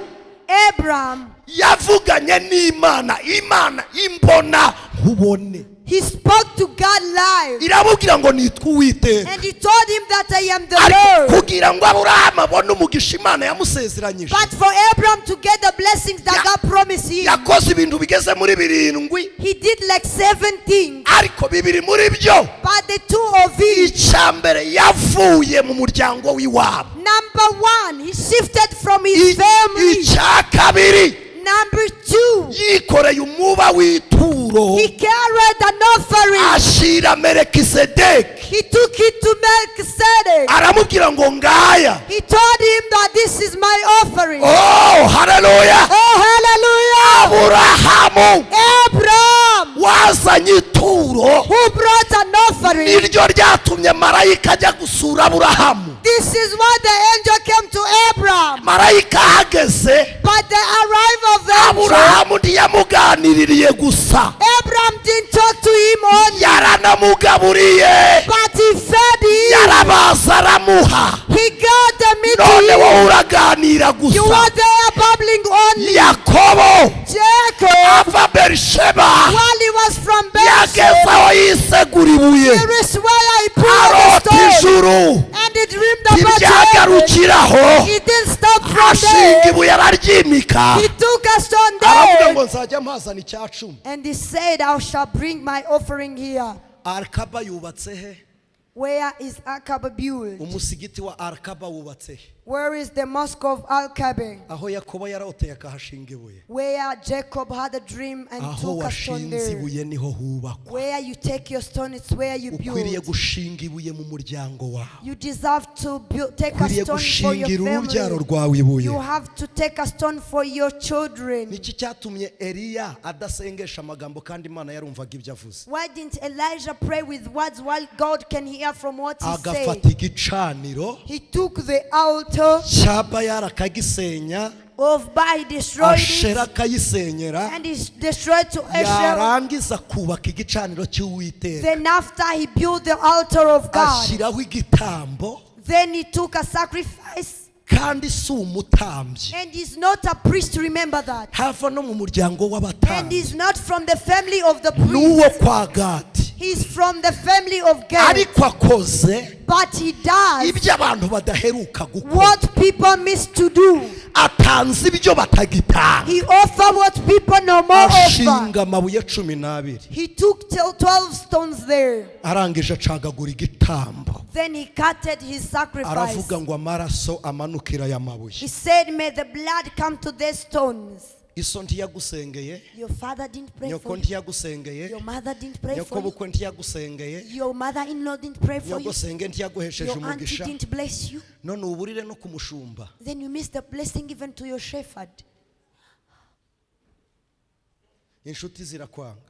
Abraham
yavuganye n'Imana, Imana imbona nkubone.
He spoke to God live.
Iramubwira ngo nitwa Uwiteka.
And he told him that I am the
Ariko
Lord.
kugira ngo Aburahamu abone umugisha Imana yamusezeranyije.
But for Abraham to get the blessings that God promised him,
Yakoze ibintu bigeze muri birindwi.
He did like 7 things.
Ariko bibiri muri byo.
But the 2 of it.
Icya mbere yavuye mu muryango w'iwabo.
Number 1, he shifted from his family.
Icya kabiri.
Number 2,
yikoreye umuba w'ituro.
He carried an offering.
Ashira Melkisedeki.
He took it to Melchizedek.
Aramubwira ngo ngaya.
He told him that this is my offering.
Oh, hallelujah.
Oh, hallelujah.
Aburahamu
Abraham,
wazanye ituro
who brought an offering.
niryo ryatumye marayika ajya gusura Aburahamu.
This is why the angel came to Abraham.
Marayika ahageze,
But the arrival of the angel,
Aburahamu ntiyamuganiririye gusa.
Abraham didn't talk to him only,
Yaranamugaburiye.
but he fed him.
Yarabaza aramuha.
He got the meat to
None
eat.
wowe uraganira
You
gusa.
were there babbling only.
Yakobo
Jacob,
ava Berisheba
while he was from
yageze
Beersheba,
aho yisegura ibuye
there is where he pulled the
arota
stone
ijuru
and he dreamed about heaven.
ntiryagarukiraho
He didn't stop from
ashinga
there.
ibuye araryimika
He took a stone
aravuga
there
ngo nzajya mpazana icya cumi.
and he said, I shall bring my offering here.
Arkaba yubatse he?
Where is Akaba built?
Umusigiti wa Arkaba wubatse he?
Where is the mosque of Al-Kabe?
Aho Yakobo yaroteye akahashinga ibuye.
Where Jacob had a dream and
Aho
took a stone
washinze
there.
ibuye niho hubakwa.
Where you take your stone, it's where you
Ukwiriye
build.
gushinga ibuye mu muryango wawe.
You deserve to build, take a
Ukwiriye
stone for your
gushingira urubyaro
family.
rwawe ibuye.
You have to take a stone for your children.
Niki cyatumye Eliya adasengesha amagambo kandi Imana yarumvaga ibyo avuze?
Why didn't Elijah pray with words while God can hear from what he
Agafata
said?
igicaniro
He took the altar
cya Bayali akagisenya,
of Baal, he destroyed
Ashera
it,
akayisenyera,
and he destroyed to Asher.
yarangiza kubaka igicaniro cy'Uwiteka.
Then after he built the altar of God,
Ashyiraho igitambo
then he took a sacrifice.
kandi si umutambyi.
And he's not a priest, remember that.
Hava no mu muryango
And
w'abatambyi.
he's not from the family of the
N'uwo
priest.
kwa Gadi.
He's from the family of Gad.
Ariko akoze
But he does
ibyo abantu badaheruka gukora.
what people miss to do.
Atanze ibyo batagitanga.
He offered what people no more offer.
Ashinga amabuye 12.
He took till 12 stones there.
Arangije acagagura igitambo.
Then he cutted his sacrifice.
Aravuga ngo amaraso amanukira aya mabuye.
He said, "May the blood come to these stones."
Iso ntiyagusengeye.
Your father didn't pray
Nyoko
for you.
ntiyagusengeye.
Your mother didn't pray
Nyoko
for you.
bukwe ntiyagusengeye.
Your mother-in-law didn't pray for you.
Nyogosenge ntiyaguhesheje
Your auntie
umugisha.
didn't bless you.
None uburire no kumushumba.
Then you miss the blessing even to your shepherd.
Inshuti zirakwanga.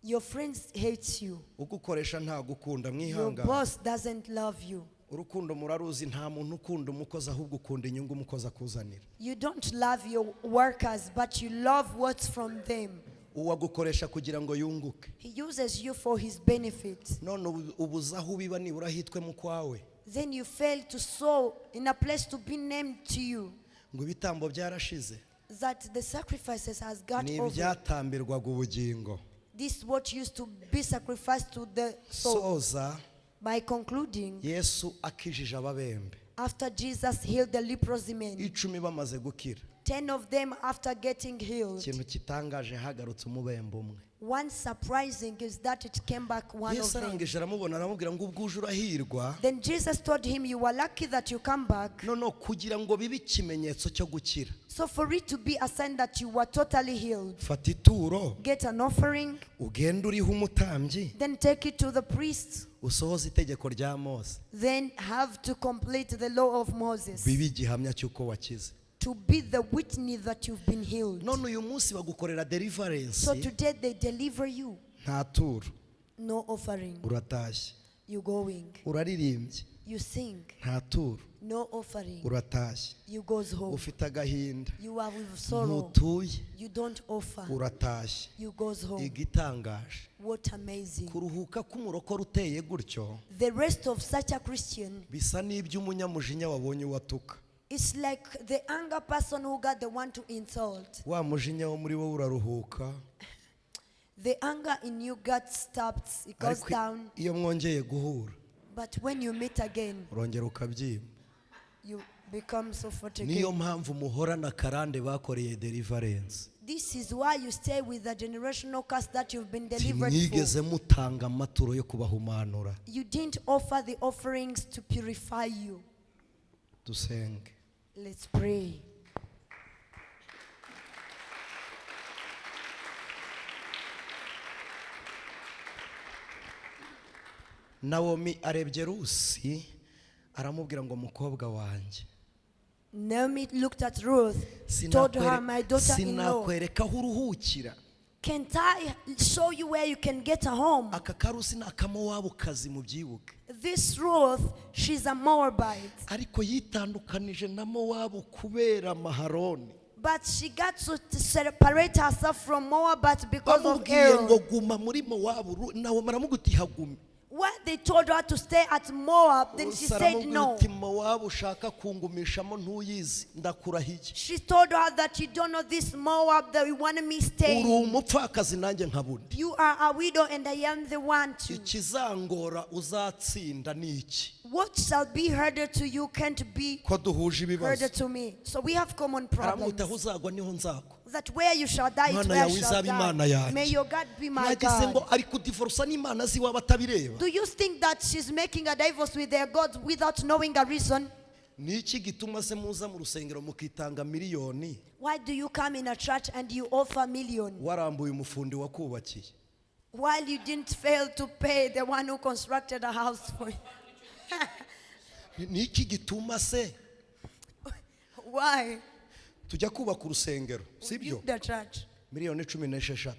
Your friends hate you.
Ugukoresha ntagukunda.
Your
Mwihangane.
boss doesn't love you.
Urukundo muraruzi, nta muntu ukunda umukozi, ahubwo ukunda inyungu umukozi akuzanira.
You don't love your workers, but you love what's from them.
Uwagukoresha kugira ngo yunguke.
He uses you for his benefit.
None ubu- ubuze aho ubiba nibura hitwe mu kwawe.
Then you fail to sow in a place to be named to you.
Ngo ibitambo byarashize.
That the sacrifices has got
Ni
over.
ibyatambirwaga ubugingo.
This what used to be sacrificed to the soul.
Soza.
By concluding,
Yesu akijije ababembe
after Jesus healed the leprosy men,
10 bamaze gukira,
10 of them after getting healed,
ikintu kitangaje, hagarutse umubembe umwe.
One surprising is that it came back one of
Yesu
them.
arangije aramubona, aramubwira ngo ubwuje urahirwa.
Then Jesus told him, "You are lucky that you come back."
Noneho kugira ngo bibe ikimenyetso cyo gukira,
So for it to be a sign that you were totally healed,
fata ituro,
get an offering,
ugende uriho umutambyi,
then take it to the priest,
usohoze itegeko rya Mose,
then have to complete the law of Moses
bibe igihamya cy'uko wakize.
To be the witness that you've been healed.
None uyu munsi bagukorera deliverance,
So today they deliver you,
nta turo,
no offering.
uratashye.
You going.
Uraririmbye,
You sing,
nta turo,
no offering.
uratashye.
You goes home.
Ufite agahinda,
You are with sorrow.
ntutuye,
You don't offer.
uratashye.
You goes home.
Igitangaje,
What amazing.
kuruhuka k'umurokore uteye gutyo
The rest of such a Christian
bisa n'iby'umunyamujinya wabonye uwatuka.
is like the anger person who got the one to insult.
Wa mujinya wo muri wowe uraruhuka.
The anger in you got stopped, it goes
Ariko
down.
iyo mwongeye guhura,
But when you meet again,
urongera ukabyimba.
You become so fat
Niyo
again.
mpamvu muhorana karande bakoreye deliverance.
This is why you stay with the generational curse that you've been delivered
Ntimwigeze
for.
mutanga amaturo yo kubahumanura.
You didn't offer the offerings to purify you.
Dusenge.
Let's pray.
Nawomi arebye Rusi, aramubwira ngo mukobwa wanjye,
Naomi looked at Ruth, told her, "My daughter-in-law,
sinakwereka aho uruhukira.
Can't I show you where you can get a home?"
Aka karusi ni akamowabukazi, mubyibuke.
This Ruth, she's a Moabite,
Ariko yitandukanije na Mowabu kubera Maharoni.
But she got to separate herself from Moabite because of
Bamubwiye ngo
Aaron.
guma muri Mowabu, nawe baramubwira uti hagume.
When they told her to stay at Moab, then she
Rusi
said
aramubwira
no.
uti Mowabu ushaka kungumishamo ntuyizi, ndakurahiye.
She told her that you don't know this Moab that you want me
Uri
stay.
umupfakazi nanjye nkabundi.
You are a widow and I am the one to.
Ikizangora uzatsinda ni iki?
What shall be harder to you can't be
Ko duhuje ibibazo.
harder to me. So we have common
Aramwita
problems.
aho uzagwa niho nzagwa.
That where you shall die, it's
Imana
where I
yawe
shall
izaba Imana
die.
yanjye.
May your God be my
Mwagize ngo
God.
ari kudivorusa n'Imana z'iwabo atabireba.
Do you think that she's making a divorce with their God without knowing a reason?
Ni iki gituma se muza mu rusengero mukitanga miliyoni,
Why do you come in a church and you offer million
warambuye umufundi wakubakiye?
While you didn't fail to pay the one who constructed a house for you?
Ni iki gituma se
Why?
tujya kubaka urusengero, sibyo?
Build the church.
Miliyoni 16,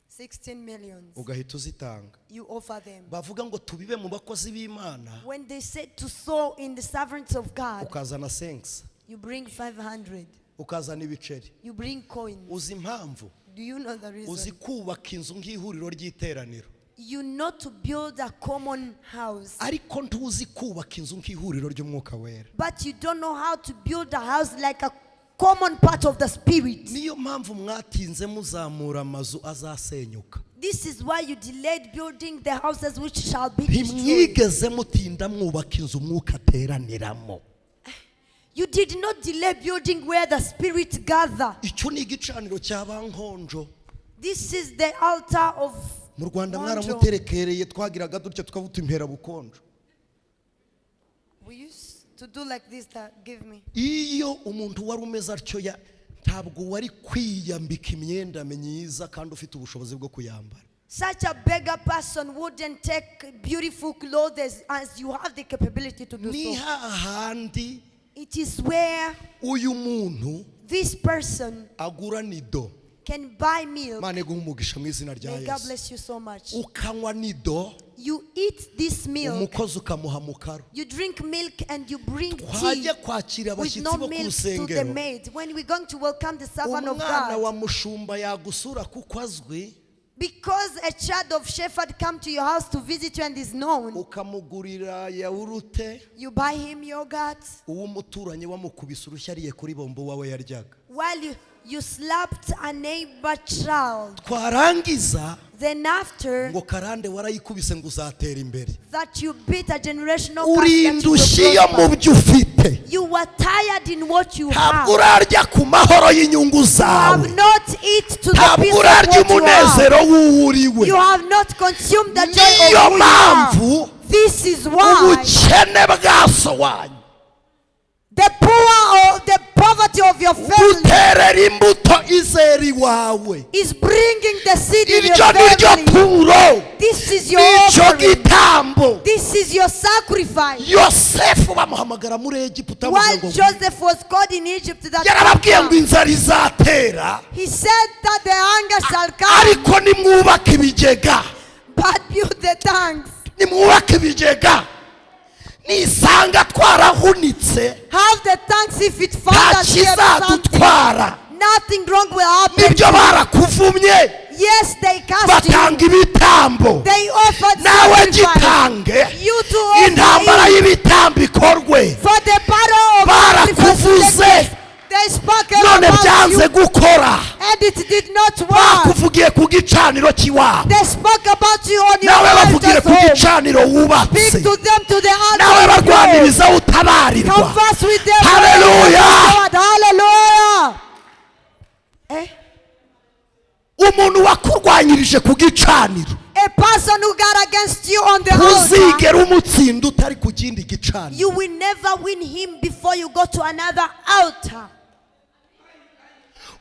16 millions.
ugahita uzitanga.
You offer them.
Bavuga ngo tubibe mu bakozi b'Imana,
When they said to sow in the servants of God,
ukazana senkisa,
you bring 500.
Ukazana ibiceri.
You bring coins.
Uzi impamvu?
Do you know the
Uzi
reason?
kubaka inzu nk'ihuriro ry'iteraniro,
You know to build a common house,
ariko ntuzi kubaka inzu nk'ihuriro ry'Umwuka Wera.
But you don't know how to build a house like a common part of the spirit.
Niyo mpamvu mwatinze muzamura amazu azasenyuka.
This is why you delayed building the houses which shall be destroyed.
Ntimwigeze mutinda mwubaka inzu umwuka ateraniramo.
You did not delay building where the spirit gather.
Icyo ni igicaniro cya bankonjo.
This is the altar of
Mu Rwanda
Nkonjo.
Mwaramuterekereye twagiraga dutya tukavuta impera bukonjo.
We used to do like this that give me.
Iyo umuntu wari umeze atyo ya ntabwo wari kwiyambika imyenda myiza kandi ufite ubushobozi bwo kuyambara.
Such a beggar person wouldn't take beautiful clothes as you have the capability to do
Ni
so.
hahandi
It is where
uyu muntu
this person
agura nido.
Can buy milk.
Imana iguhe umugisha mu izina rya
May God
Yesu.
Bless you so much.
Ukanywa nido,
You eat this milk.
Umukozi ukamuha mukaro.
You drink milk and you bring tea
Twajya kwakira
with
abashyitsi
no
bo ku
milk to the
rusengero,
maid. When we're going to welcome the servant of
umwana
God,
wa mushumba yagusura kuko azwi,
because a child of shepherd come to your house to visit you and is known,
ukamugurira yawurute,
you buy him yogurt
uw'umuturanyi wamukubise urushyi ariye kuri bombo wawe yaryaga.
While you slapped a neighbor child.
Twarangiza
Then after
ngo karande warayikubise ngo uzatera imbere.
That you beat a generational curse that you will
Urinda iyo mu
prosper.
Byo ufite.
You were tired in what you
Ntabwo
have.
urarya ku mahoro y'inyungu
You
zawe.
have not eat to the
Ntabwo
peace of
urarya
what you have.
umunezero w'uwo uriwe.
You have not consumed the joy
Niyo
of who you are.
mpamvu
This is why
ubukene bwa so wanyu
the poor or the poverty of your family
buterera imbuto izera iwawe.
Is bringing the seed in your
Iryo ni ryo
family.
turo.
This is your
Nicyo
offering.
gitambo.
This is your sacrifice.
Yosefu bamuhamagara muri Egiputa
While
amugira ngo
Joseph was called in Egypt, that
yarababwiye ngo inzara izatera,
he said that the hunger shall come,
ariko nimwubaka ibigega,
but build the tanks.
Nimwubake ibigega nisanga twarahunitse,
Have the tanks if it found
nta
us here something.
kizadutwara.
Nothing wrong will happen.
Nibyo barakuvumye,
Yes, they cast you.
batanga ibitambo,
They offered
nawe
sacrifice.
gitange,
You to offer
intambara
it.
y'ibitambo ikorwe.
For the battle of sacrifice to take
Barakuvuze.
place. They spoke
None
about
byanze
you
gukora.
And it did not work.
Bakuvugiye ku gicaniro cy'iwabo,
They spoke about you on your
nawe bavugire
altar's
ku
home.
gicaniro wubatse,
Speak to them to the altar
nawe
of prayer.
barwaniriza utabarirwa.
Converse with them.
Hallelujah.
God. Hallelujah. Eh?
Umuntu wakurwanyirije ku gicaniro,
A person who got against you on the altar,
ntuzigera umutsinda utari ku kindi gicaniro.
You will never win him before you go to another altar.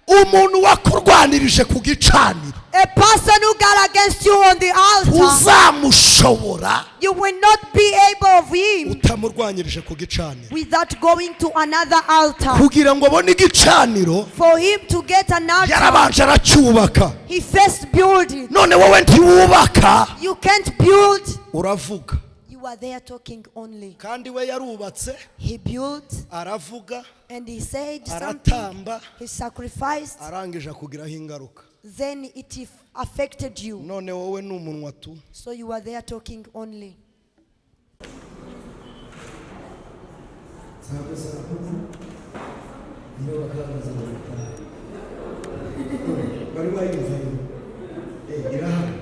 Umuntu wakurwanirije ku gicaniro,
A person who got against you on the altar,
uzamushobora
you will not be able of him
utamurwanyirije ku gicaniro.
Without going to another altar.
Kugira ngo abone igicaniro,
For him to get an altar,
yarabanje aracyubaka.
He first built it.
None wowe ntiwubaka,
You can't build.
uravuga.
You are there talking only.
Kandi we yarubatse,
He built
aravuga,
and he said something.
aratamba,
He sacrificed.
arangije akugiraho ingaruka.
Then it affected you.
None wowe ni umunwa tu.
So you are there talking only.
Ntabwo niba bakagaza gutaha bari bayumva irahari.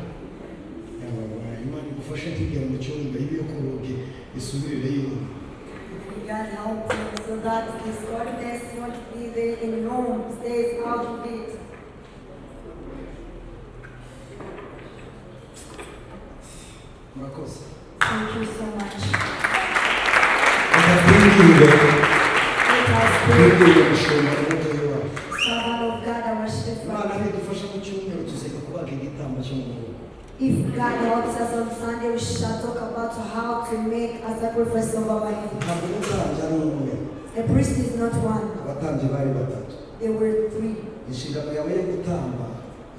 Imana igufashe ntugere mu cyumba ibe yo ku rugi isubirire inyuma.
God help him so that his godness won't be there in Rome, stays out of it.
Murakoze.
Thank you so much.
Reka twinginge.
Let us pray.
Twinginge gushima umubyeyi wacu.
Servant of God, our shepherd.
Imana nidufasha ku cyumweru tuziga kubaga igitambo cyo mu rugo.
If God helps us on Sunday, we shall talk about how to make a sacrifice of our head.
Ntabwo umutambyi ari umwe.
A priest is not one,
Abatambyi bari batatu.
There were three.
Inshingano yawe yo gutamba,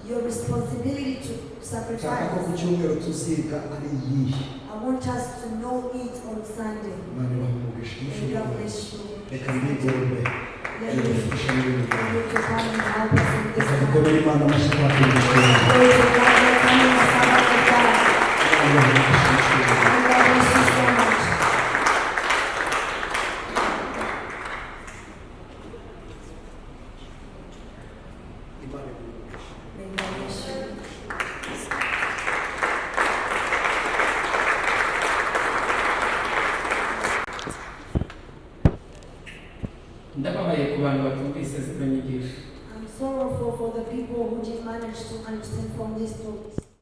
Your responsibility to
nshaka ko ku
sacrifice,
cyumweru tuziga ari iyihe.
I want us to know it on Sunday.
Imana ibahe umugisha.
May God bless you.
Reka mbigombe
Let me
idufashe muri ibi.
for you to come and help us in this.
Reka dukomere Imana amashyi twakira umushumba.
Glory to God, welcoming the servant of God.
Imana ibahe umugisha mushumba.
And God bless you so much. May God bless you.
Ndababaye ku bantu batumvise zino nyigisho.
I'm sorrowful for the people who didn't manage to understand from these talks.